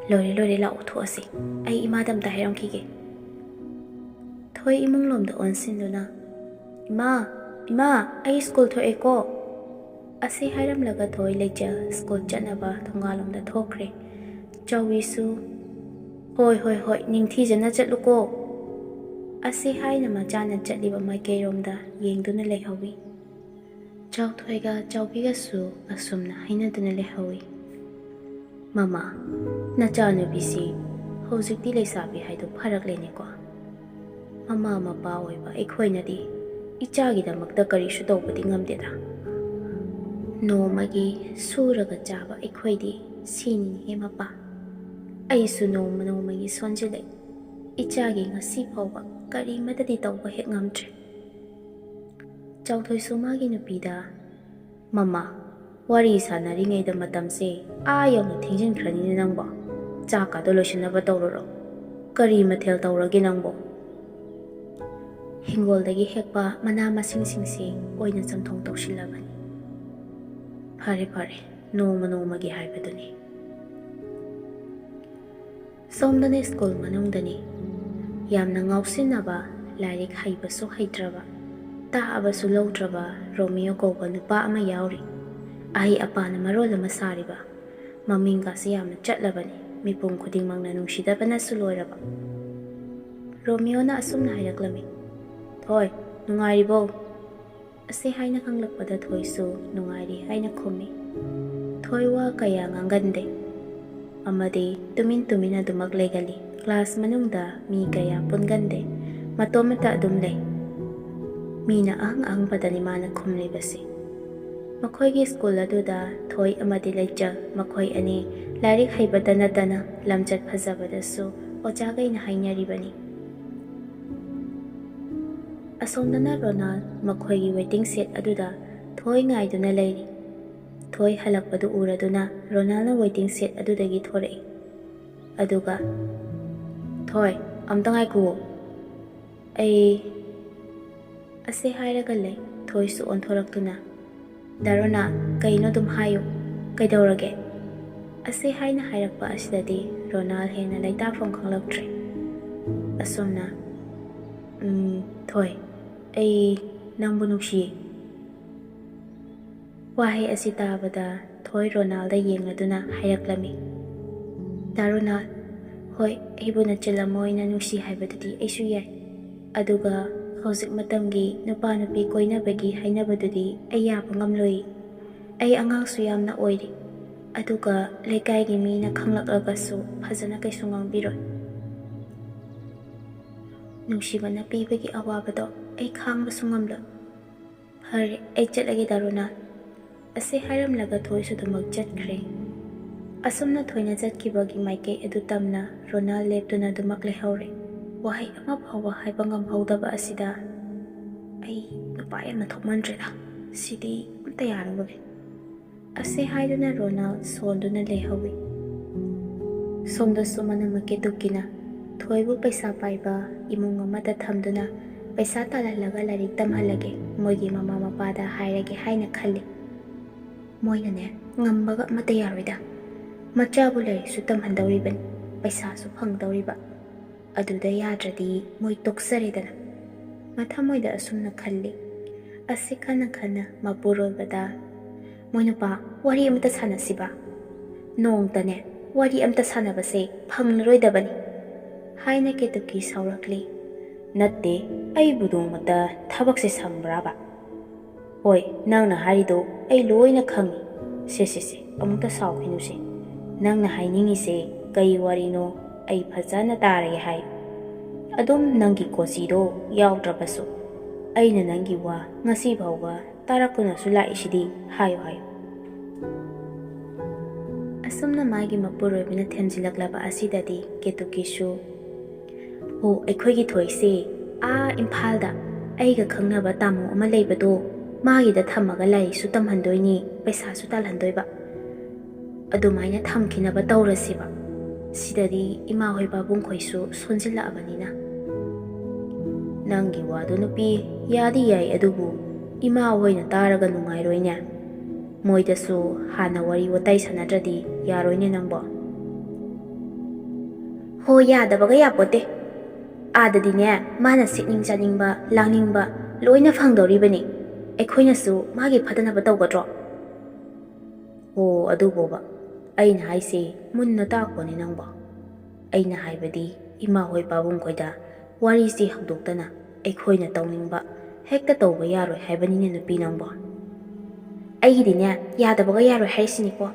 "ꯂꯣꯏꯔꯦ, ꯂꯣꯏꯔꯦ, ꯂꯥꯛꯑꯣ, ꯊꯣꯛꯑꯁꯤ꯫ ꯑꯩ ꯏꯃꯥꯗ ꯑꯝꯇ ꯍꯥꯏꯔꯝꯈꯤꯒꯦ"꯫ ꯊꯣꯏ ꯏꯃꯨꯡ ꯂꯣꯝꯗ ꯑꯣꯟꯁꯤꯟꯗꯨꯅ, "ꯏꯃꯥ, ꯏꯃꯥ, ꯑꯩ ꯁ꯭ꯀꯨꯜ ꯊꯣꯛꯑꯦꯀꯣ"꯫ ꯑꯁꯤ ꯍꯥꯏꯔꯝꯂꯒ ꯊꯣꯏ ꯂꯩꯆꯦꯜ ꯁ꯭ꯀꯨꯜ ꯆꯠꯅꯕ ꯊꯣꯡꯒꯥꯜꯂꯣꯝꯗ ꯊꯣꯛꯈ꯭ꯔꯦ꯫ ꯆꯥꯎꯕꯤꯁꯨ, "ꯍꯣꯏ, ꯍꯣꯏ, ꯍꯣꯏ, ꯅꯤꯡꯊꯤꯖꯅ ꯆꯠꯂꯨꯀꯣ"꯫ ꯑꯁꯤ ꯍꯥꯏꯅ ꯃꯆꯥꯅ ꯆꯠꯂꯤꯕ ꯃꯥꯏꯀꯩꯔꯣꯝꯗ ꯌꯦꯡꯗꯨꯅ ꯂꯩꯍꯧꯏ꯫ ꯆꯥꯎꯊꯣꯏꯒ ꯆꯥꯎꯕꯤꯒꯁꯨ ꯑꯁꯨꯝꯅ ꯍꯥꯏꯅꯗꯨꯅ ꯂꯩꯍꯧꯏ꯫ "ꯃꯃꯥ, ꯅꯆꯥꯅꯨꯄꯤꯁꯤ ꯍꯧꯖꯤꯛꯇꯤ ꯂꯩꯁꯥꯕꯤ ꯍꯥꯏꯗꯣ ꯐꯔꯛꯂꯦꯅꯦꯀꯣ꯫ ꯃꯃꯥ ꯃꯄꯥ ꯑꯣꯏꯕ ꯑꯩꯈꯣꯏꯅꯗꯤ ꯏꯆꯥꯒꯤꯗꯃꯛꯇ ꯀꯔꯤꯁꯨ ꯇꯧꯕꯗꯤ ꯉꯝꯗꯦꯗ"꯫ ꯅꯣꯡꯃꯒꯤ ꯁꯨꯔꯒ ꯆꯥꯕ ꯑꯩꯈꯣꯏꯗꯤ ꯁꯤꯅꯤꯡꯉꯦ ꯃꯄꯥ꯫ ꯑꯩꯁꯨ ꯅꯣꯡꯃ ꯅꯣꯡꯃꯒꯤ ꯁꯣꯟꯖꯤꯜꯂꯛꯏ꯫ ꯏꯆꯥꯒꯤ ꯉꯁꯤ ꯐꯥꯎꯕ ꯀꯔꯤꯃꯇꯗꯤ ꯇꯧꯕ ꯍꯦꯛ ꯉꯝꯗ꯭ꯔꯦ꯫ ꯆꯥꯎꯊꯣꯏꯁꯨ ꯃꯥꯒꯤ ꯅꯨꯄꯤꯗ, "ꯃꯃꯥ, ꯋꯥꯔꯤ ꯁꯥꯟꯅꯔꯤꯉꯩꯗ ꯃꯇꯝꯁꯦ ꯑꯥ ꯌꯧꯅ ꯊꯦꯡꯖꯤꯟꯈ꯭ꯔꯅꯤꯅꯦ ꯅꯪꯕꯣ꯫ ꯆꯥꯛꯀꯥꯗꯣ ꯂꯣꯏꯁꯤꯟꯅꯕ ꯇꯧꯔꯨꯔꯣ꯫ ꯀꯔꯤ ꯃꯊꯦꯜ ꯇꯧꯔꯒꯦ ꯅꯪꯕꯣ?" "ꯍꯤꯡꯒꯣꯜꯗꯒꯤ ꯍꯦꯛꯄ ꯃꯅꯥ ꯃꯁꯤꯡꯁꯤꯡꯁꯤ ꯑꯣꯏꯅ ꯆꯝꯊꯣꯡ ꯇꯧꯁꯤꯜꯂꯕꯅꯤ꯫" "ꯐꯔꯦ ꯐꯔꯦ, ꯅꯣꯡꯃ ꯅꯣꯡꯃꯒꯤ ꯍꯥꯏꯕꯗꯨꯅꯤ꯫" ꯁꯣꯝꯗꯅ ꯁ꯭ꯀꯨꯜ ꯃꯅꯨꯡꯗꯅꯤ꯫ ꯌꯥꯝꯅ ꯉꯥꯎꯁꯤꯟꯅꯕ, ꯂꯥꯏꯔꯤꯛ ꯍꯩꯕꯁꯨ ꯍꯩꯇ꯭ꯔꯕ, ꯇꯥꯛꯑꯕꯁꯨ ꯂꯧꯗ꯭ꯔꯕ ꯔꯣꯃꯤꯌꯣ ꯀꯧꯕ ꯅꯨꯄꯥ ꯑꯃ ꯌꯥꯎꯔꯤ꯫ ꯑꯍꯩ ꯑꯄꯥꯅ ꯃꯔꯣꯜ ꯑꯃ ꯁꯥꯔꯤꯕ꯫ ꯃꯃꯤꯡꯒꯁꯦ ꯌꯥꯝꯅ ꯆꯠꯂꯕꯅꯤ, ꯃꯤꯄꯨꯝ ꯈꯨꯗꯤꯡꯃꯛꯅ ꯅꯨꯡꯁꯤꯗꯕꯅꯁꯨ ꯂꯣꯏꯔꯕ꯫ ꯔꯣꯃꯤꯌꯣꯅ ꯑꯁꯨꯝꯅ ꯍꯥꯏꯔꯛꯂꯝꯃꯤ, "ꯊꯣꯏ, ꯅꯨꯡꯉꯥꯏꯔꯤꯕꯣ?" ꯑꯁꯤ ꯍꯥꯏꯅ ꯍꯪꯂꯛꯄꯗ ꯊꯣꯏꯁꯨ "ꯅꯨꯡꯉꯥꯏꯔꯤ" ꯍꯥꯏꯅ ꯈꯨꯝꯃꯤ꯫ ꯊꯣꯏ ꯋꯥ ꯀꯌꯥ ꯉꯥꯡꯒꯟꯗꯦ ꯑꯃꯗꯤ ꯇꯨꯃꯤꯟ ꯇꯨꯃꯤꯟ ꯑꯗꯨꯃꯛ ꯂꯩꯒꯜꯂꯤ꯫ ꯀ꯭ꯂꯥꯁ ꯃꯅꯨꯡꯗ ꯃꯤ ꯀꯌꯥ ꯄꯨꯟꯒꯟꯗꯦ, ꯃꯇꯣꯝꯇ ꯑꯗꯨꯝ ꯂꯩ꯫ ꯃꯤꯅ ꯑꯍꯪ ꯑꯍꯪꯕꯗꯅꯤ ꯃꯥꯅ ꯈꯨꯝꯂꯤꯕꯁꯤ꯫ ꯃꯈꯣꯏꯒꯤ ꯁ꯭ꯀꯨꯜ ꯑꯗꯨꯗ ꯊꯣꯏ ꯑꯃꯗꯤ ꯂꯩꯆꯜ, ꯃꯈꯣꯏ ꯑꯅꯤ ꯂꯥꯏꯔꯤꯛ ꯍꯩꯕꯇ ꯅꯠꯇꯅ ꯂꯝꯆꯠ ꯐꯖꯕꯗꯁꯨ ꯑꯣꯖꯥꯈꯩꯅ ꯍꯥꯏꯅꯔꯤꯕꯅꯤ꯫ ꯑꯁꯣꯝꯗꯅ ꯔꯣꯅꯥꯜ ꯃꯈꯣꯏꯒꯤ ꯋꯦꯇꯤꯡ ꯁꯦꯠ ꯑꯗꯨꯗ ꯊꯣꯏ ꯉꯥꯏꯗꯨꯅ ꯂꯩꯔꯤ꯫ ꯊꯣꯏ ꯍꯜꯂꯛꯄꯗꯨ ꯎꯔꯗꯨꯅ ꯔꯣꯅꯥꯜꯅ ꯋꯦꯇꯤꯡ ꯁꯦꯠ ꯑꯗꯨꯗꯒꯤ ꯊꯣꯔꯛꯏ꯫ ꯑꯗꯨꯒ, "ꯊꯣꯏ, ꯑꯝꯇ ꯉꯥꯏꯈꯨꯑꯣ꯫ ꯑꯩ" ꯑꯁꯤ ꯍꯥꯏꯔꯒ ꯂꯩ꯫ ꯊꯣꯏꯁꯨ ꯑꯣꯟꯊꯣꯔꯛꯇꯨꯅ, "ꯗꯥ ꯔꯣꯅꯥꯜ, ꯀꯩꯅꯣ ꯑꯗꯨꯝ ꯍꯥꯏꯌꯨ꯫ ꯀꯩꯗꯧꯔꯒꯦ?" ꯑꯁꯤ ꯍꯥꯏꯅ ꯍꯥꯏꯔꯛꯄ ꯑꯁꯤꯗꯗꯤ ꯔꯣꯅꯥꯜ ꯍꯦꯟꯅ ꯂꯩꯇꯥꯐꯝ ꯈꯪꯂꯛꯇ꯭ꯔꯦ꯫ ꯑꯁꯨꯝꯅ, "ꯎꯝ, ꯊꯣꯏ, ꯑꯩ ꯅꯪꯕꯨ ꯅꯨꯡꯁꯤꯌꯦ꯫" ꯋꯥꯍꯩ ꯑꯁꯤ ꯇꯥꯕꯗ ꯊꯣꯏ ꯔꯣꯅꯥꯜꯗ ꯌꯦꯡꯂꯗꯨꯅ ꯍꯥꯏꯔꯛꯂꯝꯃꯤ, "ꯗꯥ ꯔꯣꯅꯥꯜ, ꯍꯣꯏ, ꯑꯩꯕꯨ ꯅꯆꯤꯜ ꯑꯃ ꯑꯣꯏꯅ ꯅꯨꯡꯁꯤ ꯍꯥꯏꯕꯗꯨꯗꯤ ꯑꯩꯁꯨ ꯌꯥꯏ꯫ ꯑꯗꯨꯒ ꯍꯧꯖꯤꯛ ꯃꯇꯝꯒꯤ ꯅꯨꯄꯥ ꯅꯨꯄꯤ ꯀꯣꯏꯅꯕꯒꯤ ꯍꯥꯏꯅꯕꯗꯨꯗꯤ ꯑꯩ ꯌꯥꯕ ꯉꯝꯂꯣꯏ꯫ ꯑꯩ ꯑꯉꯥꯡꯁꯨ ꯌꯥꯝꯅ ꯑꯣꯏꯔꯤ꯫ ꯑꯗꯨꯒ ꯂꯩꯀꯥꯏꯒꯤ ꯃꯤꯅ ꯈꯪꯂꯛꯂꯒꯁꯨ ꯐꯖꯅ ꯀꯩꯁꯨ ꯉꯥꯡꯕꯤꯔꯣꯏ꯫ ꯅꯨꯡꯁꯤꯕꯅ ꯄꯤꯕꯒꯤ ꯑꯋꯥꯕꯗꯣ ꯑꯩ ꯈꯥꯡꯕꯁꯨ ꯉꯝꯂꯣꯏ꯫ ꯐꯔꯦ, ꯑꯩ ꯆꯠꯂꯒꯦ ꯗꯥ ꯔꯣꯅꯥꯜ꯫ ꯑꯁꯤ ꯍꯥꯏꯔꯝꯂꯒ ꯊꯣꯏꯁꯨ ꯑꯗꯨꯃꯛ ꯆꯠꯈ꯭ꯔꯦ꯫ ꯑꯁꯨꯝꯅ ꯊꯣꯏꯅ ꯆꯠꯈꯤꯕꯒꯤ ꯃꯥꯏꯀꯩ ꯑꯗꯨ ꯇꯝꯅ ꯔꯣꯅꯥꯜ ꯂꯦꯞꯇꯨꯅ ꯑꯗꯨꯃꯛ ꯂꯩꯍꯧꯔꯦ꯫ ꯋꯥꯍꯩ ꯑꯃ ꯐꯥꯎꯕ ꯍꯥꯏꯕ ꯉꯝꯍꯧꯗꯕ ꯑꯁꯤꯗ, "ꯑꯩ ꯅꯨꯄꯥ ꯌꯥꯝꯅ ꯊꯣꯛꯃꯟꯗ꯭ꯔꯦꯗ, ꯁꯤꯗꯤ ꯑꯝꯇ ꯌꯥꯔꯔꯣꯏ" ꯑꯁꯤ ꯍꯥꯏꯗꯨꯅ ꯔꯣꯅꯥꯜ ꯁꯣꯟꯗꯨꯅ ꯂꯩꯍꯧꯏ꯫ ꯁꯣꯝꯗꯁꯨ ꯃꯅꯝꯃ ꯀꯦꯇꯨꯀꯤꯅ ꯊꯣꯏꯕꯨ ꯄꯩꯁꯥ ꯄꯥꯏꯕ ꯏꯃꯨꯡ ꯑꯃꯗ ꯊꯝꯗꯨꯅ ꯄꯩꯁꯥ ꯇꯥꯜꯍꯜꯂꯒ ꯂꯥꯏꯔꯤꯛ ꯇꯝꯍꯜꯂꯒꯦ, ꯃꯣꯏꯒꯤ ꯃꯃꯥ ꯃꯄꯥꯗ ꯍꯥꯏꯔꯒꯦ ꯍꯥꯏꯅ ꯈꯜꯂꯤ꯫ ꯃꯣꯏꯅꯅꯦ, ꯉꯝꯕꯒ ꯑꯃꯠꯇ ꯌꯥꯔꯣꯏꯗ꯫ ꯃꯆꯥꯕꯨ ꯂꯥꯏꯔꯤꯛꯁꯨ ꯇꯝꯍꯟꯗꯧꯔꯤꯕꯅꯤ, ꯄꯩꯁꯥꯁꯨ ꯐꯪꯗꯧꯔꯤꯕ꯫ ꯑꯗꯨꯗ ꯌꯥꯗ꯭ꯔꯗꯤ ꯃꯣꯏ ꯇꯣꯛꯆꯔꯦꯗꯅ꯫ ꯃꯊꯃꯣꯏꯗ ꯑꯁꯨꯝꯅ ꯈꯜꯂꯤ꯫ ꯑꯁꯤ ꯈꯟꯅ ꯈꯟꯅ ꯃꯄꯨꯔꯣꯏꯕꯗ, "ꯃꯣꯏ ꯅꯨꯄꯥ, ꯋꯥꯔꯤ ꯑꯃꯇ ꯁꯥꯟꯅꯁꯤꯕ? ꯅꯣꯡꯇꯅꯦ, ꯋꯥꯔꯤ ꯑꯃꯇ ꯁꯥꯟꯅꯕꯁꯦ ꯐꯪꯂꯔꯣꯏꯗꯕꯅꯤ" ꯍꯥꯏꯅ ꯀꯦꯇꯨꯀꯤ ꯁꯥꯎꯔꯛꯂꯤ꯫ "ꯅꯠꯇꯦ, ꯑꯩꯕꯨ ꯅꯣꯡꯃꯇ ꯊꯕꯛꯁꯦ ꯁꯪꯕ꯭ꯔꯥꯕ? ꯍꯣꯏ, ꯅꯪꯅ ꯍꯥꯏꯔꯤꯗꯣ ꯑꯩ ꯂꯣꯏꯅ ꯈꯪꯉꯤ꯫ ꯁꯦ, ꯁꯦ, ꯁꯦ, ꯑꯃꯨꯛꯇ ꯁꯥꯎꯈꯤꯅꯨꯁꯦ꯫ ꯅꯪꯅ ꯍꯥꯏꯅꯤꯡꯉꯤꯁꯦ ꯀꯩ ꯋꯥꯔꯤꯅꯣ? ꯑꯩ ꯐꯖꯅ ꯇꯥꯔꯒꯦ ꯍꯥꯏ꯫ ꯑꯗꯨꯝ ꯅꯪꯒꯤ ꯀꯣꯆꯤꯗꯣ ꯌꯥꯎꯗ꯭ꯔꯕꯁꯨ, ꯑꯩꯅ ꯅꯪꯒꯤ ꯋꯥ ꯉꯁꯤ ꯐꯥꯎꯕ ꯇꯥꯔꯛꯇꯨꯅꯁꯨ ꯂꯥꯛꯏꯁꯤꯗꯤ, ꯍꯥꯏꯌꯨ, ꯍꯥꯏꯌꯨ"꯫ ꯑꯁꯨꯝꯅ ꯃꯥꯒꯤ ꯃꯄꯨꯔꯣꯏꯕꯅ ꯊꯦꯝꯖꯤꯜꯂꯛꯂꯕ ꯑꯁꯤꯗꯗꯤ ꯀꯦꯇꯨꯀꯤꯁꯨ, "ꯑꯣ, ꯑꯩꯈꯣꯏꯒꯤ ꯊꯣꯏꯁꯦ ꯑꯥ ꯏꯝꯐꯥꯜꯗ ꯑꯩꯒ ꯈꯪꯅꯕ ꯇꯥꯃꯣ ꯑꯃ ꯂꯩꯕꯗꯣ, ꯃꯥꯒꯤꯗ ꯊꯝꯃꯒ ꯂꯥꯏꯔꯤꯛꯁꯨ ꯇꯝꯍꯟꯗꯣꯏꯅꯤ, ꯄꯩꯁꯥꯁꯨ ꯇꯥꯜꯍꯟꯗꯣꯏꯕ꯫ ꯑꯗꯨꯃꯥꯏꯅ ꯊꯝꯈꯤꯅꯕ ꯇꯧꯔꯁꯦꯕ꯫ ꯁꯤꯗꯗꯤ ꯏꯃꯥ ꯍꯣꯏ ꯄꯥꯕꯨꯡ ꯈꯣꯏꯁꯨ ꯁꯣꯟꯖꯤꯜꯂꯛꯑꯕꯅꯤꯅ"꯫ "ꯅꯪꯒꯤ ꯋꯥꯗꯣ ꯅꯨꯄꯤ, ꯌꯥꯗꯤ ꯌꯥꯏ, ꯑꯗꯨꯕꯨ ꯏꯃꯥ ꯍꯣꯏꯅ ꯇꯥꯔꯒ ꯅꯨꯡꯉꯥꯏꯔꯣꯏꯅꯦ꯫ ꯃꯣꯏꯗꯁꯨ ꯍꯥꯟꯅ ꯋꯥꯔꯤ ꯋꯥꯇꯥꯏ ꯁꯥꯟꯅꯗ꯭ꯔꯗꯤ ꯌꯥꯔꯣꯏꯅꯦ ꯅꯪꯕꯣ"꯫ "ꯍꯣ, ꯌꯥꯗꯕꯒ ꯌꯥꯄꯣꯠꯇꯦ꯫ ꯑꯥꯗꯗꯤꯅꯦ, ꯃꯥꯅ ꯁꯦꯠꯅꯤꯡ ꯆꯥꯅꯤꯡꯕ, ꯂꯥꯡꯅꯤꯡꯕ ꯂꯣꯏꯅ ꯐꯪꯗꯧꯔꯤꯕꯅꯤ꯫ ꯑꯩꯈꯣꯏꯅꯁꯨ ꯃꯥꯒꯤ ꯐꯠꯇꯅꯕ ꯇꯧꯒꯗ꯭ꯔꯣ?" "ꯍꯣ, ꯑꯗꯨꯕꯣꯕ, ꯑꯩꯅ ꯍꯥꯏꯁꯦ ꯃꯨꯟꯅ ꯇꯥꯈꯣꯅꯦ ꯅꯪꯕꯣ꯫ ꯑꯩꯅ ꯍꯥꯏꯕꯗꯤ ꯏꯃꯥ ꯍꯣꯏ ꯄꯥꯕꯨꯡ ꯈꯣꯏꯗ ꯋꯥꯔꯤꯁꯤ ꯍꯧꯗꯣꯛꯇꯅ ꯑꯩꯈꯣꯏꯅ ꯇꯧꯅꯤꯡꯕ ꯍꯦꯛꯇ ꯇꯧꯕ ꯌꯥꯔꯣꯏ ꯍꯥꯏꯕꯅꯤꯅꯦ ꯅꯨꯄꯤ ꯅꯪꯕꯣ꯫ ꯑꯩꯒꯤꯗꯤꯅꯦ, ꯌꯥꯗꯕꯒ ꯌꯥꯔꯣꯏ ꯍꯥꯏꯔꯤꯁꯤꯅꯤꯀꯣ"꯫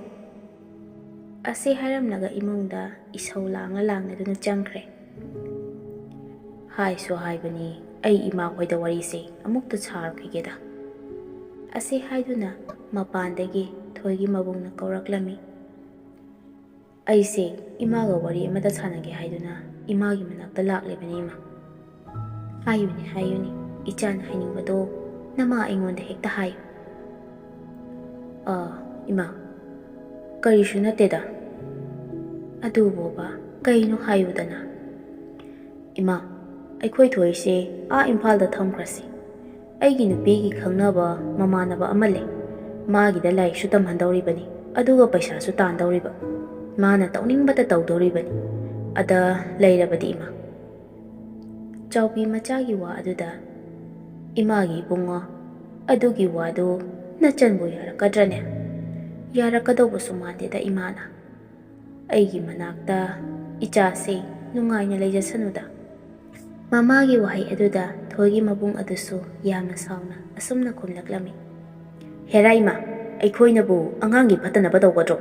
ꯑꯁꯤ ꯍꯥꯏꯔꯝꯂꯒ ꯏꯃꯨꯡꯗ ꯏꯁꯧ ꯂꯥꯡꯂ ꯂꯥꯡꯂꯗꯨꯅ ꯆꯪꯈ꯭ꯔꯦ꯫ "ꯍꯥꯏꯁꯨ ꯍꯥꯏꯕꯅꯤ, ꯑꯩ ꯏꯃꯥ ꯍꯣꯏꯗ ꯋꯥꯔꯤꯁꯦ ꯑꯃꯨꯛꯇ ꯁꯥꯔꯨꯈꯤꯒꯦꯗ"꯫ ꯑꯁꯤ ꯍꯥꯏꯗꯨꯅ ꯃꯄꯥꯟꯗꯒꯤ ꯊꯣꯏꯒꯤ ꯃꯕꯨꯡꯅ ꯀꯧꯔꯛꯂꯝꯃꯤ꯫ "ꯑꯩꯁꯦ ꯏꯃꯥꯒ ꯋꯥꯔꯤ ꯑꯃꯇ ꯁꯥꯟꯅꯒꯦ ꯍꯥꯏꯗꯨꯅ ꯏꯃꯥꯒꯤ ꯃꯅꯥꯛꯇ ꯂꯥꯛꯂꯤꯕꯅꯤ, ꯏꯃꯥ꯫" "ꯍꯥꯏꯌꯨꯅꯦ, ꯍꯥꯏꯌꯨꯅꯦ, ꯏꯆꯥꯅ ꯍꯥꯏꯅꯤꯡꯕꯗꯣ ꯅꯃꯥ ꯑꯩꯉꯣꯟꯗ ꯍꯦꯛꯇ ꯍꯥꯏꯌꯨ꯫" "ꯑꯥ, ꯏꯃꯥ, ꯀꯔꯤꯁꯨ ꯅꯠꯇꯦꯗ꯫ ꯑꯗꯨꯕꯣꯕ, ꯀꯩꯅꯣ ꯍꯥꯏꯌꯨꯗꯅ꯫" "ꯏꯃꯥ, ꯑꯩꯈꯣꯏ ꯊꯣꯏꯁꯦ ꯑꯥ ꯏꯝꯐꯥꯜꯗ ꯊꯝꯈ꯭ꯔꯁꯤ꯫ ꯑꯩꯒꯤ ꯅꯨꯄꯤꯒꯤ ꯈꯪꯅꯕ ꯃꯃꯥꯟꯅꯕ ꯑꯃ ꯂꯩ꯫ ꯃꯥꯒꯤꯗ ꯂꯥꯏꯔꯤꯛꯁꯨ ꯇꯝꯍꯟꯗꯧꯔꯤꯕꯅꯤ, ꯑꯗꯨꯒ ꯄꯩꯁꯥꯁꯨ ꯇꯥꯟꯗꯧꯔꯤꯕ꯫ ꯃꯥꯅ ꯇꯧꯅꯤꯡꯕꯇ ꯇꯧꯗꯧꯔꯤꯕꯅꯤ꯫ ꯑꯗ ꯂꯩꯔꯕꯗꯤ, ꯏꯃꯥ꯫" ꯆꯥꯎꯕꯤ ꯃꯆꯥꯒꯤ ꯋꯥ ꯑꯗꯨꯗ, "ꯏꯃꯥꯒꯤ ꯏꯕꯨꯡꯉꯣ, ꯑꯗꯨꯒꯤ ꯋꯥꯗꯨ ꯅꯆꯟꯕꯨ ꯌꯥꯔꯛꯀꯗ꯭ꯔꯅꯦ? ꯌꯥꯔꯛꯀꯗꯧꯕꯁꯨ ꯃꯥꯟꯗꯦꯗ ꯏꯃꯥꯅ꯫ ꯑꯩꯒꯤ ꯃꯅꯥꯛꯇ ꯏꯆꯥꯁꯦ ꯅꯨꯡꯉꯥꯏꯅ ꯂꯩꯖꯁꯅꯨꯗ꯫" ꯃꯃꯥꯒꯤ ꯋꯥꯍꯩ ꯑꯗꯨꯗ ꯊꯣꯏꯒꯤ ꯃꯕꯨꯡ ꯑꯗꯨꯁꯨ ꯌꯥꯝꯅ ꯁꯥꯎꯅ ꯑꯁꯨꯝꯅ ꯈꯨꯝꯂꯛꯂꯝꯃꯤ, "ꯍꯦꯔꯥ ꯏꯃꯥ, ꯑꯩꯈꯣꯏꯅꯕꯨ ꯑꯉꯥꯡꯒꯤ ꯐꯠꯇꯅꯕ ꯇꯧꯒꯗ꯭ꯔꯣ?"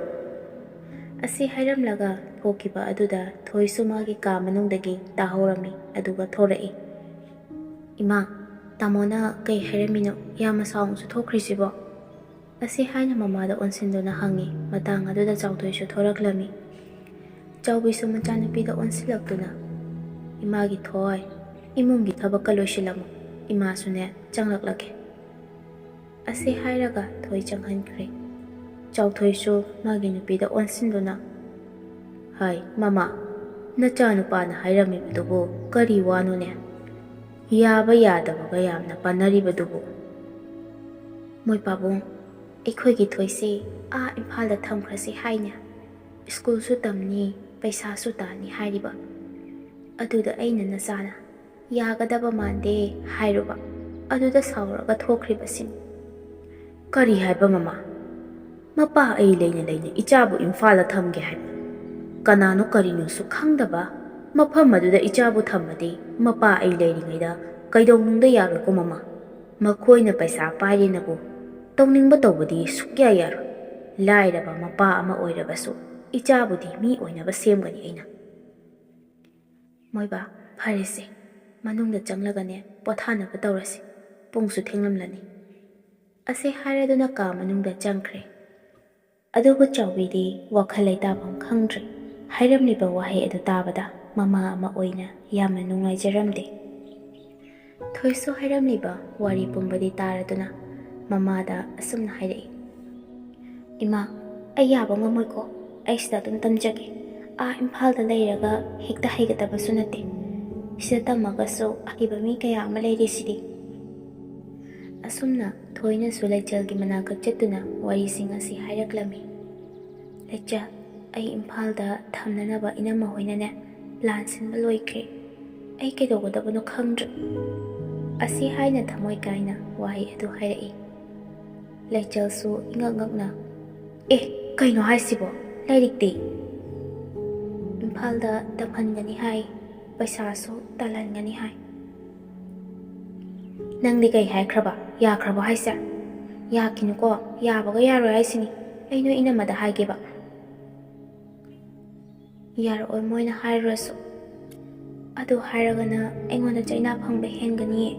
ꯑꯁꯤ ꯍꯥꯏꯔꯝꯂꯒ ꯊꯣꯛꯈꯤꯕ ꯑꯗꯨꯗ ꯊꯣꯏꯁꯨ ꯃꯥꯒꯤ ꯀꯥ ꯃꯅꯨꯡꯗꯒꯤ ꯇꯥꯍꯧꯔꯝꯃꯤ, ꯑꯗꯨꯒ ꯊꯣꯔꯛꯏ꯫ "ꯏꯃꯥ, ꯇꯥꯃꯣꯅ ꯀꯩ ꯍꯥꯏꯔꯝꯃꯤꯅꯣ? ꯌꯥꯝꯅ ꯁꯥꯎꯅꯁꯨ ꯊꯣꯛꯈ꯭ꯔꯤꯁꯤꯕꯣ?" ꯑꯁꯤ ꯍꯥꯏꯅ ꯃꯃꯥꯗ ꯑꯣꯟꯁꯤꯟꯗꯨꯅ ꯍꯪꯉꯤ꯫ ꯃꯇꯥꯡ ꯑꯗꯨꯗ ꯆꯥꯎꯊꯣꯏꯁꯨ ꯊꯣꯔꯛꯂꯝꯃꯤ꯫ ꯆꯥꯎꯕꯤꯁꯨ ꯃꯆꯥꯅꯨꯄꯤꯗ ꯑꯣꯟꯁꯤꯜꯂꯛꯇꯨꯅ, "ꯏꯃꯥꯒꯤ ꯊꯣꯏ, ꯏꯃꯨꯡꯒꯤ ꯊꯕꯛꯀ ꯂꯣꯏꯁꯤꯜꯂꯝꯃꯨ, ꯏꯃꯥꯁꯨꯅꯦ ꯆꯪꯂꯛꯂꯒꯦ꯫" ꯑꯁꯤ ꯍꯥꯏꯔꯒ ꯊꯣꯏ ꯆꯪꯍꯟꯈ꯭ꯔꯦ꯫ ꯆꯥꯎꯊꯣꯏꯁꯨ ꯃꯥꯒꯤ ꯅꯨꯄꯤꯗ ꯑꯣꯟꯁꯤꯟꯗꯨꯅ, "ꯍꯥꯏ ꯃꯃꯥ, ꯅꯆꯥꯅꯨꯄꯥꯅ ꯍꯥꯏꯔꯝꯃꯤꯕꯗꯨꯕꯨ ꯀꯔꯤ ꯋꯥꯅꯣꯅꯦ? ꯌꯥꯕ ꯌꯥꯗꯕꯒ ꯌꯥꯝꯅ ꯄꯥꯟꯅꯔꯤꯕꯗꯨꯕꯨ꯫" "ꯃꯣꯏ ꯄꯥꯕꯨꯡ, ꯑꯩꯈꯣꯏꯒꯤ ꯊꯣꯏꯁꯦ ꯑꯥ ꯏꯝꯐꯥꯜꯗ ꯊꯝꯈ꯭ꯔꯁꯤ ꯍꯥꯏꯅꯦ꯫ ꯁ꯭ꯀꯨꯜꯁꯨ ꯇꯝꯅꯤ, ꯄꯩꯁꯥꯁꯨ ꯇꯥꯟꯅꯤ ꯍꯥꯏꯔꯤꯕ꯫ ꯑꯗꯨꯗ ꯑꯩꯅ ꯅꯆꯥꯅ ꯌꯥꯒꯗꯕ ꯃꯥꯟꯗꯦ ꯍꯥꯏꯔꯨꯕ, ꯑꯗꯨꯗ ꯁꯥꯎꯔꯒ ꯊꯣꯛꯈ꯭ꯔꯤꯕꯁꯤꯅꯤ꯫" "ꯀꯔꯤ ꯍꯥꯏꯕ ꯃꯃꯥ? ꯃꯄꯥ ꯑꯩ ꯂꯩꯅ ꯂꯩꯅ ꯏꯆꯥꯕꯨ ꯏꯝꯐꯥꯜꯗ ꯊꯝꯒꯦ ꯍꯥꯏꯕ? ꯀꯅꯥꯅꯣ ꯀꯔꯤꯅꯣꯁꯨ ꯈꯪꯗꯕ ꯃꯐꯝ ꯑꯗꯨꯗ ꯏꯆꯥꯕꯨ ꯊꯝꯃꯗꯤ ꯃꯄꯥ ꯑꯩ ꯂꯩꯔꯤꯉꯩꯗ ꯀꯩꯗꯧꯅꯨꯡꯗ ꯌꯥꯔꯣꯏꯀꯣ ꯃꯃꯥ꯫ ꯃꯈꯣꯏꯅ ꯄꯩꯁꯥ ꯄꯥꯏꯔꯦꯅꯕꯨ ꯇꯧꯅꯤꯡꯕ ꯇꯧꯕꯗꯤ ꯁꯨꯛꯌꯥ ꯌꯥꯔꯣꯏ꯫ ꯂꯥꯏꯔꯕ ꯃꯄꯥ ꯑꯃ ꯑꯣꯏꯔꯕꯁꯨ ꯏꯆꯥꯕꯨꯗꯤ ꯃꯤ ꯑꯣꯏꯅꯕ ꯁꯦꯝꯒꯅꯤ ꯑꯩꯅ꯫" "ꯃꯣꯏꯕꯥ, ꯐꯔꯦꯁꯦ, ꯃꯅꯨꯡꯗ ꯆꯪꯂꯒꯅꯦ ꯄꯣꯊꯥꯅꯕ ꯇꯧꯔꯁꯤ, ꯄꯨꯡꯁꯨ ꯊꯦꯡꯂꯝꯂꯅꯤ꯫" ꯑꯁꯤ ꯍꯥꯏꯔꯗꯨꯅ ꯀꯥ ꯃꯅꯨꯡꯗ ꯆꯪꯈ꯭ꯔꯦ꯫ ꯑꯗꯨꯕꯨ ꯆꯥꯎꯕꯤꯗꯤ ꯋꯥꯈꯜ ꯂꯩꯇꯥꯐꯝ ꯈꯪꯗ꯭ꯔꯦ꯫ ꯍꯥꯏꯔꯝꯂꯤꯕ ꯋꯥꯍꯩ ꯑꯗꯨ ꯇꯥꯕꯗ ꯃꯃꯥ ꯑꯃ ꯑꯣꯏꯅ ꯌꯥꯝꯅ ꯅꯨꯡꯉꯥꯏꯖꯔꯝꯗꯦ꯫ ꯊꯣꯏꯁꯨ ꯍꯥꯏꯔꯝꯂꯤꯕ ꯋꯥꯔꯤ ꯄꯨꯝꯕꯗꯤ ꯇꯥꯔꯗꯨꯅ ꯃꯃꯥꯗ ꯑꯁꯨꯝꯅ ꯍꯥꯏꯔꯛꯏ, "ꯏꯃꯥ, ꯑꯩ ꯌꯥꯕ ꯉꯝꯃꯣꯏꯀꯣ, ꯑꯩ ꯁꯤꯗ ꯑꯗꯨꯝ ꯇꯝꯖꯒꯦ꯫ ꯑꯥ ꯏꯝꯐꯥꯜꯗ ꯂꯩꯔꯒ ꯍꯦꯛꯇ ꯍꯩꯒꯗꯕꯁꯨ ꯅꯠꯇꯦ꯫ ꯁꯤꯗ ꯇꯝꯃꯒꯁꯨ ꯑꯍꯩꯕ ꯃꯤ ꯀꯌꯥ ꯑꯃ ꯂꯩꯔꯤꯁꯤꯗꯤ꯫" ꯑꯁꯨꯝꯅ ꯊꯣꯏꯅꯁꯨ ꯂꯩꯆꯦꯜꯒꯤ ꯃꯅꯥꯛꯇ ꯆꯠꯇꯨꯅ ꯋꯥꯔꯤꯁꯤꯡ ꯑꯁꯤ ꯍꯥꯏꯔꯛꯂꯝꯃꯤ꯫ "ꯂꯩꯆꯦꯜ, ꯑꯩ ꯏꯝꯐꯥꯜꯗ ꯊꯝꯅꯅꯕ ꯏꯅꯝꯃ ꯍꯣꯏꯅꯅꯦ ꯄ꯭ꯂꯥꯟ ꯁꯤꯟꯕ ꯂꯣꯏꯈ꯭ꯔꯦ꯫ ꯑꯩ ꯀꯩꯗꯧꯒꯗꯕꯅꯣ ꯈꯪꯗ꯭ꯔꯦ꯫" ꯑꯁꯤ ꯍꯥꯏꯅ ꯊꯃꯣꯏ ꯀꯥꯏꯅ ꯋꯥꯍꯩ ꯑꯗꯨ ꯍꯥꯏꯔꯛꯏ꯫ ꯂꯩꯆꯦꯜꯁꯨ ꯏꯉꯛ ꯉꯛꯅ, "ꯑꯦ, ꯀꯩꯅꯣ ꯍꯥꯏꯁꯤꯕꯣ? ꯂꯥꯏꯔꯤꯛꯇꯤ?" "ꯏꯝꯐꯥꯜꯗ ꯇꯝꯍꯟꯒꯅꯤ ꯍꯥꯏ, ꯄꯩꯁꯥꯁꯨ ꯇꯥꯜꯍꯟꯒꯅꯤ ꯍꯥꯏ꯫" "ꯅꯪꯗꯤ ꯀꯩ ꯍꯥꯏꯈ꯭ꯔꯕ? ꯌꯥꯈ꯭ꯔꯕꯣ ꯍꯥꯏꯁꯦ? ꯌꯥꯈꯤꯅꯨꯀꯣ, ꯌꯥꯕꯒ ꯌꯥꯔꯣꯏ ꯍꯥꯏꯁꯤꯅꯤ꯫ ꯑꯩ ꯅꯣꯏ ꯏꯅꯝꯃꯗ ꯍꯥꯏꯒꯦꯕ꯫" "ꯌꯥꯔꯛꯑꯣꯏ ꯃꯣꯏꯅ ꯍꯥꯏꯔꯨꯔꯁꯨ꯫ ꯑꯗꯨ ꯍꯥꯏꯔꯒꯅ ꯑꯩꯉꯣꯟꯗ ꯆꯩꯅꯥ ꯐꯪꯕ ꯍꯦꯟꯒꯅꯤꯌꯦ꯫"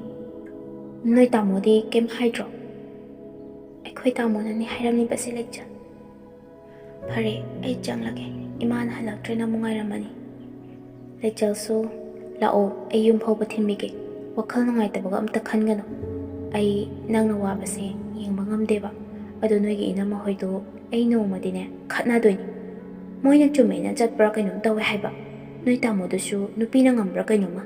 "ꯅꯣꯏ ꯇꯥꯃꯣꯗꯤ ꯀꯩꯝ ꯍꯥꯏꯗ꯭ꯔꯣ?" "ꯑꯩꯈꯣꯏ ꯇꯥꯃꯣꯅꯅꯦ ꯍꯥꯏꯔꯝꯂꯤꯕꯁꯦ ꯂꯩꯆꯦꯜ꯫" "ꯐꯔꯦ, ꯑꯩ ꯆꯪꯂꯒꯦ꯫ ꯏꯃꯥꯅ ꯍꯜꯂꯛꯇ꯭ꯔꯦꯅ ꯑꯃꯨꯛ ꯉꯥꯏꯔꯝꯃꯅꯤ꯫" ꯂꯩꯆꯦꯜꯁꯨ, "ꯂꯥꯛꯑꯣ, ꯑꯩ ꯌꯨꯝ ꯐꯥꯎꯕ ꯊꯤꯟꯕꯤꯒꯦ꯫ ꯋꯥꯈꯜ ꯅꯨꯡꯉꯥꯏꯇꯕꯒ ꯑꯝꯇ ꯈꯟꯒꯅꯨ꯫ ꯑꯩ ꯅꯪꯅ ꯋꯥꯕꯁꯦ ꯌꯦꯡꯕ ꯉꯝꯗꯦꯕ꯫ ꯑꯗꯣ ꯅꯣꯏꯒꯤ ꯏꯅꯝꯃ ꯍꯣꯏꯗꯣ ꯑꯩ ꯅꯣꯡꯃꯗꯤꯅꯦ ꯈꯠꯅꯗꯣꯏꯅꯤ꯫ ꯃꯣꯏꯅ ꯆꯨꯝꯃꯦꯅ ꯆꯠꯄ꯭ꯔꯥ ꯀꯩꯅꯣꯝ ꯇꯧꯋꯦ ꯍꯥꯏꯕ꯫ ꯅꯣꯏ ꯇꯥꯃꯣꯗꯨꯁꯨ ꯅꯨꯄꯤꯅ ꯉꯝꯕ꯭ꯔꯥ ꯀꯩꯅꯣꯝꯃ꯫"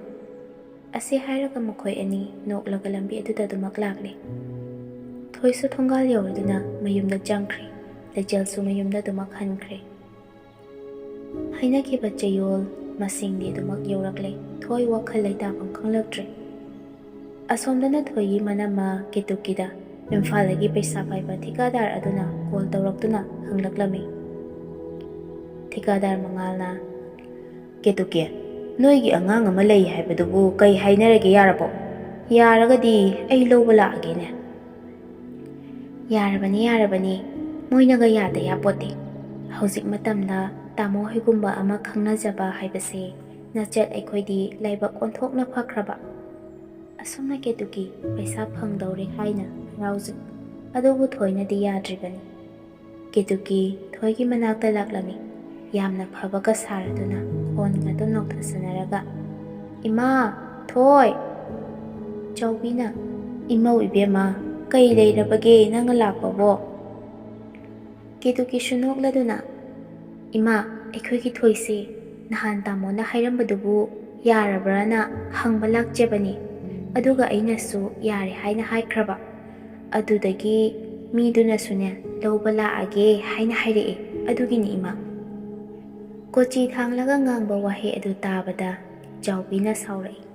ꯑꯁꯤ ꯍꯥꯏꯔꯒ ꯃꯈꯣꯏ ꯑꯅꯤ ꯅꯣꯛꯂꯒ ꯂꯝꯕꯤ ꯑꯗꯨꯗ ꯑꯗꯨꯃꯛ ꯂꯥꯛꯂꯦ꯫ ꯊꯣꯏꯁꯨ ꯊꯣꯡꯒꯥꯜ ꯌꯧꯔꯗꯨꯅ ꯃꯌꯨꯝꯗ ꯆꯪꯈ꯭ꯔꯦ꯫ ꯂꯩꯆꯦꯜꯁꯨ ꯃꯌꯨꯝꯗ ꯑꯗꯨꯃꯛ ꯍꯟꯈ꯭ꯔꯦ꯫ ꯍꯥꯏꯅꯈꯤꯕ ꯆꯌꯣꯜ ꯃꯁꯤꯡꯗꯤ ꯑꯗꯨꯃꯛ ꯌꯧꯔꯛꯂꯦ꯫ ꯊꯣꯏ ꯋꯥꯈꯜ ꯂꯩꯇꯥꯐꯝ ꯈꯪꯂꯛꯇ꯭ꯔꯦ꯫ ꯑꯁꯣꯝꯗꯅ ꯊꯣꯏꯒꯤ ꯃꯅꯝꯃ ꯀꯦꯇꯨꯀꯤꯗ ꯏꯝꯐꯥꯜꯗꯒꯤ ꯄꯩꯁꯥ ꯄꯥꯏꯕ ꯊꯤꯀꯥꯗꯥꯔ ꯑꯗꯨꯅ ꯀꯣꯜ ꯇꯧꯔꯛꯇꯨꯅ ꯍꯪꯂꯛꯂꯝꯃꯤ꯫ ꯊꯤꯀꯥꯗꯥꯔ ꯃꯉꯥꯜꯅ, "ꯀꯦꯇꯨꯀꯤ, ꯅꯣꯏꯒꯤ ꯑꯉꯥꯡ ꯑꯃ ꯂꯩ ꯍꯥꯏꯕꯗꯨꯕꯨ ꯀꯩ ꯍꯥꯏꯅꯔꯒꯦ, ꯌꯥꯔꯕꯣ? ꯌꯥꯔꯒꯗꯤ ꯑꯩ ꯂꯧꯕ ꯂꯥꯛꯑꯒꯦꯅꯦ꯫" "ꯌꯥꯔꯕꯅꯤ, ꯌꯥꯔꯕꯅꯤ꯫ ꯃꯣꯏꯅꯒ ꯌꯥꯗ ꯌꯥꯄꯣꯠꯇꯦ꯫ ꯍꯧꯖꯤꯛ ꯃꯇꯝꯗ ꯇꯥꯃꯣ ꯍꯣꯏꯒꯨꯝꯕ ꯑꯃ ꯈꯪꯅꯖꯕ ꯍꯥꯏꯕꯁꯦ ꯅꯆꯦꯠ ꯑꯩꯈꯣꯏꯗꯤ ꯂꯥꯏꯕꯛ ꯑꯣꯟꯊꯣꯛꯅ ꯐꯈ꯭ꯔꯕ꯫" ꯑꯁꯨꯝꯅ ꯀꯦꯇꯨꯀꯤ ꯄꯩꯁꯥ ꯐꯪꯗꯧꯔꯦ ꯍꯥꯏꯅ ꯍꯔꯥꯎꯖꯩ꯫ ꯑꯗꯨꯕꯨ ꯊꯣꯏꯅꯗꯤ ꯌꯥꯗ꯭ꯔꯤꯕꯅꯤ꯫ ꯀꯦꯇꯨꯀꯤ ꯊꯣꯏꯒꯤ ꯃꯅꯥꯛꯇ ꯂꯥꯛꯂꯝꯃꯤ꯫ ꯌꯥꯝꯅ ꯐꯕꯒ ꯁꯥꯔꯗꯨꯅ ꯈꯣꯟꯒ ꯑꯗꯨꯝ ꯅꯣꯛꯊꯁꯟꯅꯔꯒ, "ꯏꯃꯥ! ꯊꯣꯏ!" ꯆꯥꯎꯕꯤꯅ, "ꯏꯃꯧ ꯏꯕꯦꯝꯃ, ꯀꯩ ꯂꯩꯔꯕꯒꯦ ꯅꯪꯅ ꯂꯥꯛꯄꯕꯣ?" ꯀꯦꯇꯨꯀꯤꯁꯨ ꯅꯣꯛꯂꯗꯨꯅ, "ꯏꯃꯥ, ꯑꯩꯈꯣꯏꯒꯤ ꯊꯣꯏꯁꯦ ꯅꯍꯥꯟ ꯇꯥꯃꯣꯅ ꯍꯥꯏꯔꯝꯕꯗꯨꯕꯨ ꯌꯥꯔꯕ꯭ꯔꯥꯅ ꯍꯪꯕ ꯂꯥꯛꯆꯕꯅꯤ꯫ ꯑꯗꯨꯒ ꯑꯩꯅꯁꯨ ꯌꯥꯔꯦ ꯍꯥꯏꯅ ꯍꯥꯏꯈ꯭ꯔꯕ꯫ ꯑꯗꯨꯗꯒꯤ ꯃꯤꯗꯨꯅꯁꯨꯅꯦ ꯂꯧꯕ ꯂꯥꯛꯑꯒꯦ ꯍꯥꯏꯅ ꯍꯥꯏꯔꯛꯑꯦ꯫ ꯑꯗꯨꯒꯤꯅꯤ ꯏꯃꯥ꯫" ꯀꯣꯆꯤ ꯊꯥꯡꯂꯒ ꯉꯥꯡꯕ ꯋꯥꯍꯩ ꯑꯗꯨ ꯇꯥꯕꯗ ꯆꯥꯎꯕꯤꯅ ꯁꯥꯎꯔꯛꯏ꯫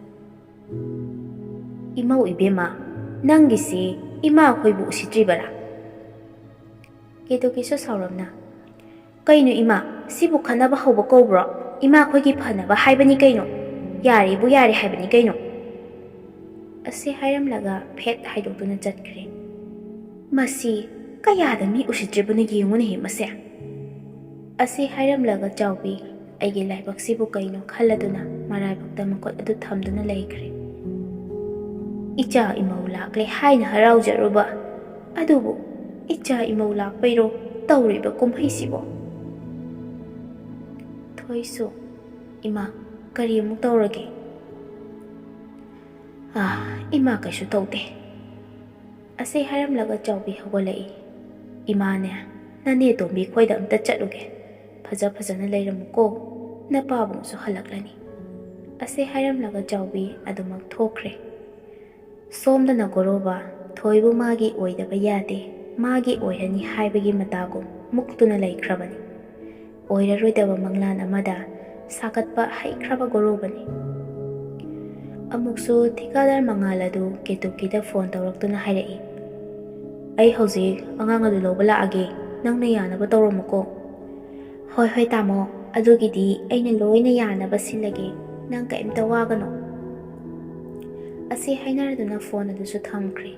"ꯏꯃꯧ ꯏꯕꯦꯝꯃ, ꯅꯪꯒꯤꯁꯤ ꯏꯃꯥ ꯑꯩꯈꯣꯏꯕꯨ ꯎꯁꯤꯠꯇ꯭ꯔꯤꯕꯔꯥ?" ꯀꯦꯇꯨꯀꯤꯁꯨ ꯁꯥꯎꯔꯝꯅ, "ꯀꯩꯅꯣ ꯏꯃꯥ, ꯁꯤꯕꯨ ꯈꯠꯅꯕ ꯍꯧꯕ ꯀꯧꯕ꯭ꯔꯣ? ꯏꯃꯥ ꯑꯩꯈꯣꯏꯒꯤ ꯐꯅꯕ ꯍꯥꯏꯕꯅꯤ ꯀꯩꯅꯣ꯫ ꯌꯥꯔꯦꯕꯨ ꯌꯥꯔꯦ ꯍꯥꯏꯕꯅꯤ ꯀꯩꯅꯣ꯫" ꯑꯁꯤ ꯍꯥꯏꯔꯝꯂꯒ ꯐꯦꯠ ꯍꯥꯏꯗꯣꯛꯇꯨꯅ ꯆꯠꯈ꯭ꯔꯦ꯫ "ꯃꯁꯤ ꯀꯌꯥꯗ ꯃꯤ ꯎꯁꯤꯠꯇ꯭ꯔꯤꯕꯅꯣ ꯌꯦꯡꯉꯨꯅꯦꯍꯦ ꯃꯁꯦ꯫" ꯑꯁꯤ ꯍꯥꯏꯔꯝꯂꯒ ꯆꯥꯎꯕꯤ ꯑꯩꯒꯤ ꯂꯥꯏꯕꯛꯁꯤꯕꯨ ꯀꯩꯅꯣ ꯈꯜꯂꯗꯨꯅ ꯃꯔꯥꯏꯕꯛꯇ ꯃꯈꯨꯠ ꯑꯗꯨ ꯊꯝꯗꯨꯅ ꯂꯩꯈ꯭ꯔꯦ꯫ "ꯏꯆꯥ ꯏꯃꯧ ꯂꯥꯛꯂꯦ ꯍꯥꯏꯅ ꯍꯔꯥꯎꯖꯔꯨꯕ, ꯑꯗꯨꯕꯨ ꯏꯆꯥ ꯏꯃꯧ ꯂꯥꯛꯄꯩꯔꯣ ꯇꯧꯔꯤꯕ ꯀꯨꯝꯍꯩꯁꯤꯕꯣ?" ꯊꯣꯏꯁꯨ, "ꯏꯃꯥ, ꯀꯔꯤ ꯑꯃꯨꯛ ꯇꯧꯔꯒꯦ?" "ꯑꯥ, ꯏꯃꯥ ꯀꯩꯁꯨ ꯇꯧꯗꯦ꯫" ꯑꯁꯤ ꯍꯥꯏꯔꯝꯂꯒ ꯆꯥꯎꯕꯤ ꯍꯧꯒꯠꯂꯛꯏ꯫ "ꯏꯃꯥꯅꯦ, ꯅꯅꯦ ꯇꯣꯝꯕꯤ ꯈꯣꯏꯗ ꯑꯝꯇ ꯆꯠꯂꯨꯒꯦ꯫ ꯐꯖ ꯐꯖꯅ ꯂꯩꯔꯝꯃꯨꯀꯣ, ꯅꯄꯥꯕꯨꯡꯁꯨ ꯍꯜꯂꯛꯂꯅꯤ꯫" ꯑꯁꯤ ꯍꯥꯏꯔꯝꯂꯒ ꯆꯥꯎꯕꯤ ꯑꯗꯨꯃꯛ ꯊꯣꯛꯈ꯭ꯔꯦ꯫ ꯁꯣꯝꯗꯅ ꯒꯣꯔꯣꯕ ꯊꯣꯏꯕꯨ ꯃꯥꯒꯤ ꯑꯣꯏꯗꯕ ꯌꯥꯗꯦ, ꯃꯥꯒꯤ ꯑꯣꯏꯔꯅꯤ ꯍꯥꯏꯕꯒꯤ ꯃꯇꯥꯒꯨꯝ ꯃꯨꯛꯇꯨꯅ ꯂꯩꯈ꯭ꯔꯕꯅꯤ꯫ ꯑꯣꯏꯔꯔꯣꯏꯗꯕ ꯃꯪꯂꯥꯟ ꯑꯃꯗ ꯁꯥꯒꯠꯄ ꯍꯩꯈ꯭ꯔꯕ ꯒꯣꯔꯣꯕꯅꯤ꯫ ꯑꯃꯨꯛꯁꯨ ꯊꯤꯀꯥꯗꯥꯔ ꯃꯉꯥꯜ ꯑꯗꯨ ꯀꯦꯇꯨꯀꯤꯗ ꯐꯣꯟ ꯇꯧꯔꯛꯇꯨꯅ ꯍꯥꯏꯔꯛꯏ, "ꯑꯩ ꯍꯧꯖꯤꯛ ꯑꯉꯥꯡ ꯑꯗꯨ ꯂꯧꯕ ꯂꯥꯛꯑꯒꯦ, ꯅꯪꯅ ꯌꯥꯅꯕ ꯇꯧꯔꯝꯃꯨꯀꯣ꯫" "ꯍꯣꯏ, ꯍꯣꯏ, ꯇꯥꯃꯣ, ꯑꯗꯨꯒꯤꯗꯤ ꯑꯩꯅ ꯂꯣꯏꯅ ꯌꯥꯅꯕ ꯁꯤꯜꯂꯒꯦ, ꯅꯪ ꯀꯔꯤꯝꯇ ꯋꯥꯒꯅꯨ꯫" ꯑꯁꯤ ꯍꯥꯏꯅꯔꯗꯨꯅ ꯐꯣꯟ ꯑꯗꯨꯁꯨ ꯊꯝꯈ꯭ꯔꯦ꯫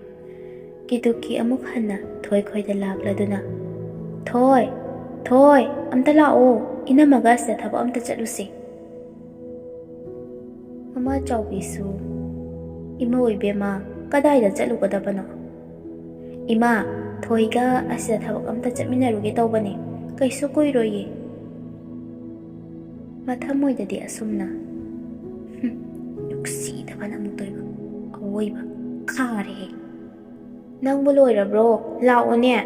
ꯀꯤꯗꯨꯀꯤ ꯑꯃꯨꯛ ꯍꯟꯅ ꯊꯣꯏ ꯈꯣꯏꯗ ꯂꯥꯛꯂꯗꯨꯅ, "ꯊꯣꯏ, ꯊꯣꯏ, ꯑꯝꯇ ꯂꯥꯛꯑꯣ, ꯏꯅꯝꯃꯒ ꯑꯁꯤꯗ ꯊꯕꯛ ꯑꯝꯇ ꯆꯠꯂꯨꯁꯤ꯫" ꯃꯃꯥ ꯆꯥꯎꯕꯤꯁꯨ, "ꯏꯃꯧ ꯏꯕꯦꯝꯃ, ꯀꯗꯥꯏꯗ ꯆꯠꯂꯨꯒꯗꯕꯅꯣ?" "ꯏꯃꯥ, ꯊꯣꯏꯒ ꯑꯁꯤꯗ ꯊꯕꯛ ꯑꯝꯇ ꯆꯠꯃꯤꯟꯅꯔꯨꯒꯦ ꯇꯧꯕꯅꯦ꯫ ꯀꯩꯁꯨ ꯀꯨꯏꯔꯣꯏꯌꯦ꯫" ꯃꯊꯃꯣꯏꯗꯗꯤ ꯑꯁꯨꯝꯅ, "ꯍꯨꯝ, ꯅꯨꯡꯁꯤꯗꯕꯅ ꯑꯃꯨꯛꯇꯣꯏꯕ꯫ ꯑꯋꯣꯏꯕ ꯈꯥꯔꯦꯍꯦ꯫ ꯅꯪꯕꯨ ꯂꯣꯏꯔꯕ꯭ꯔꯣ? ꯂꯥꯛꯑꯣꯅꯦ꯫"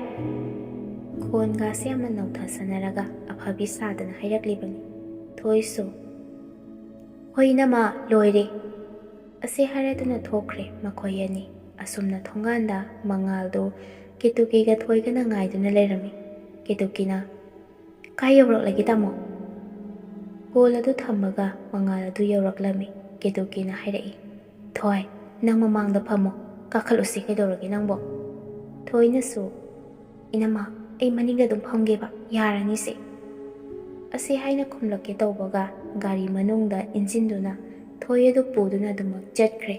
ꯈꯣꯟꯒꯥꯁꯦ ꯌꯥꯝꯅ ꯅꯧꯊꯁꯟꯅꯔꯒ ꯑꯐꯕꯤ ꯁꯥꯗꯅ ꯍꯥꯏꯔꯛꯂꯤꯕꯅꯤ꯫ ꯊꯣꯏꯁꯨ, "ꯍꯣꯏ ꯏꯅꯝꯃ, ꯂꯣꯏꯔꯦ꯫" ꯑꯁꯤ ꯍꯥꯏꯔꯗꯨꯅ ꯊꯣꯛꯈ꯭ꯔꯦ ꯃꯈꯣꯏ ꯑꯅꯤ꯫ ꯑꯁꯨꯝꯅ ꯊꯣꯡꯒꯥꯟꯗ ꯃꯉꯥꯜꯗꯨ ꯀꯦꯇꯨꯀꯤꯒ ꯊꯣꯏꯒꯅ ꯉꯥꯏꯗꯨꯅ ꯂꯩꯔꯝꯃꯤ꯫ ꯀꯦꯇꯨꯀꯤꯅ, "ꯀꯥꯏ ꯌꯧꯔꯛꯂꯒꯦ, ꯇꯥꯃꯣ?" ꯀꯣꯜ ꯑꯗꯨ ꯊꯝꯃꯒ ꯃꯉꯥꯜ ꯑꯗꯨ ꯌꯧꯔꯛꯂꯝꯃꯤ꯫ ꯀꯦꯇꯨꯀꯤꯅ ꯍꯥꯏꯔꯛꯏ, "ꯊꯣꯏ, ꯅꯪ ꯃꯃꯥꯡꯗ ꯐꯝꯃꯣ, ꯀꯥꯈꯠꯂꯨꯁꯤ, ꯀꯩꯗꯧꯔꯒꯦ ꯅꯪꯕꯣ?" ꯊꯣꯏꯅꯁꯨ, "ꯏꯅꯝꯃ, ꯑꯩ ꯃꯅꯤꯡꯗ ꯑꯗꯨꯝ ꯐꯝꯒꯦꯕ, ꯌꯥꯔꯅꯤꯁꯦ꯫" ꯑꯁꯤ ꯍꯥꯏꯅ ꯈꯨꯝꯂꯛꯀꯦ ꯇꯧꯕꯒ ꯒꯥꯔꯤ ꯃꯅꯨꯡꯗ ꯏꯟꯁꯤꯟꯗꯨꯅ ꯊꯣꯏ ꯑꯗꯨ ꯄꯨꯗꯨꯅ ꯑꯗꯨꯃꯛ ꯆꯠꯈ꯭ꯔꯦ꯫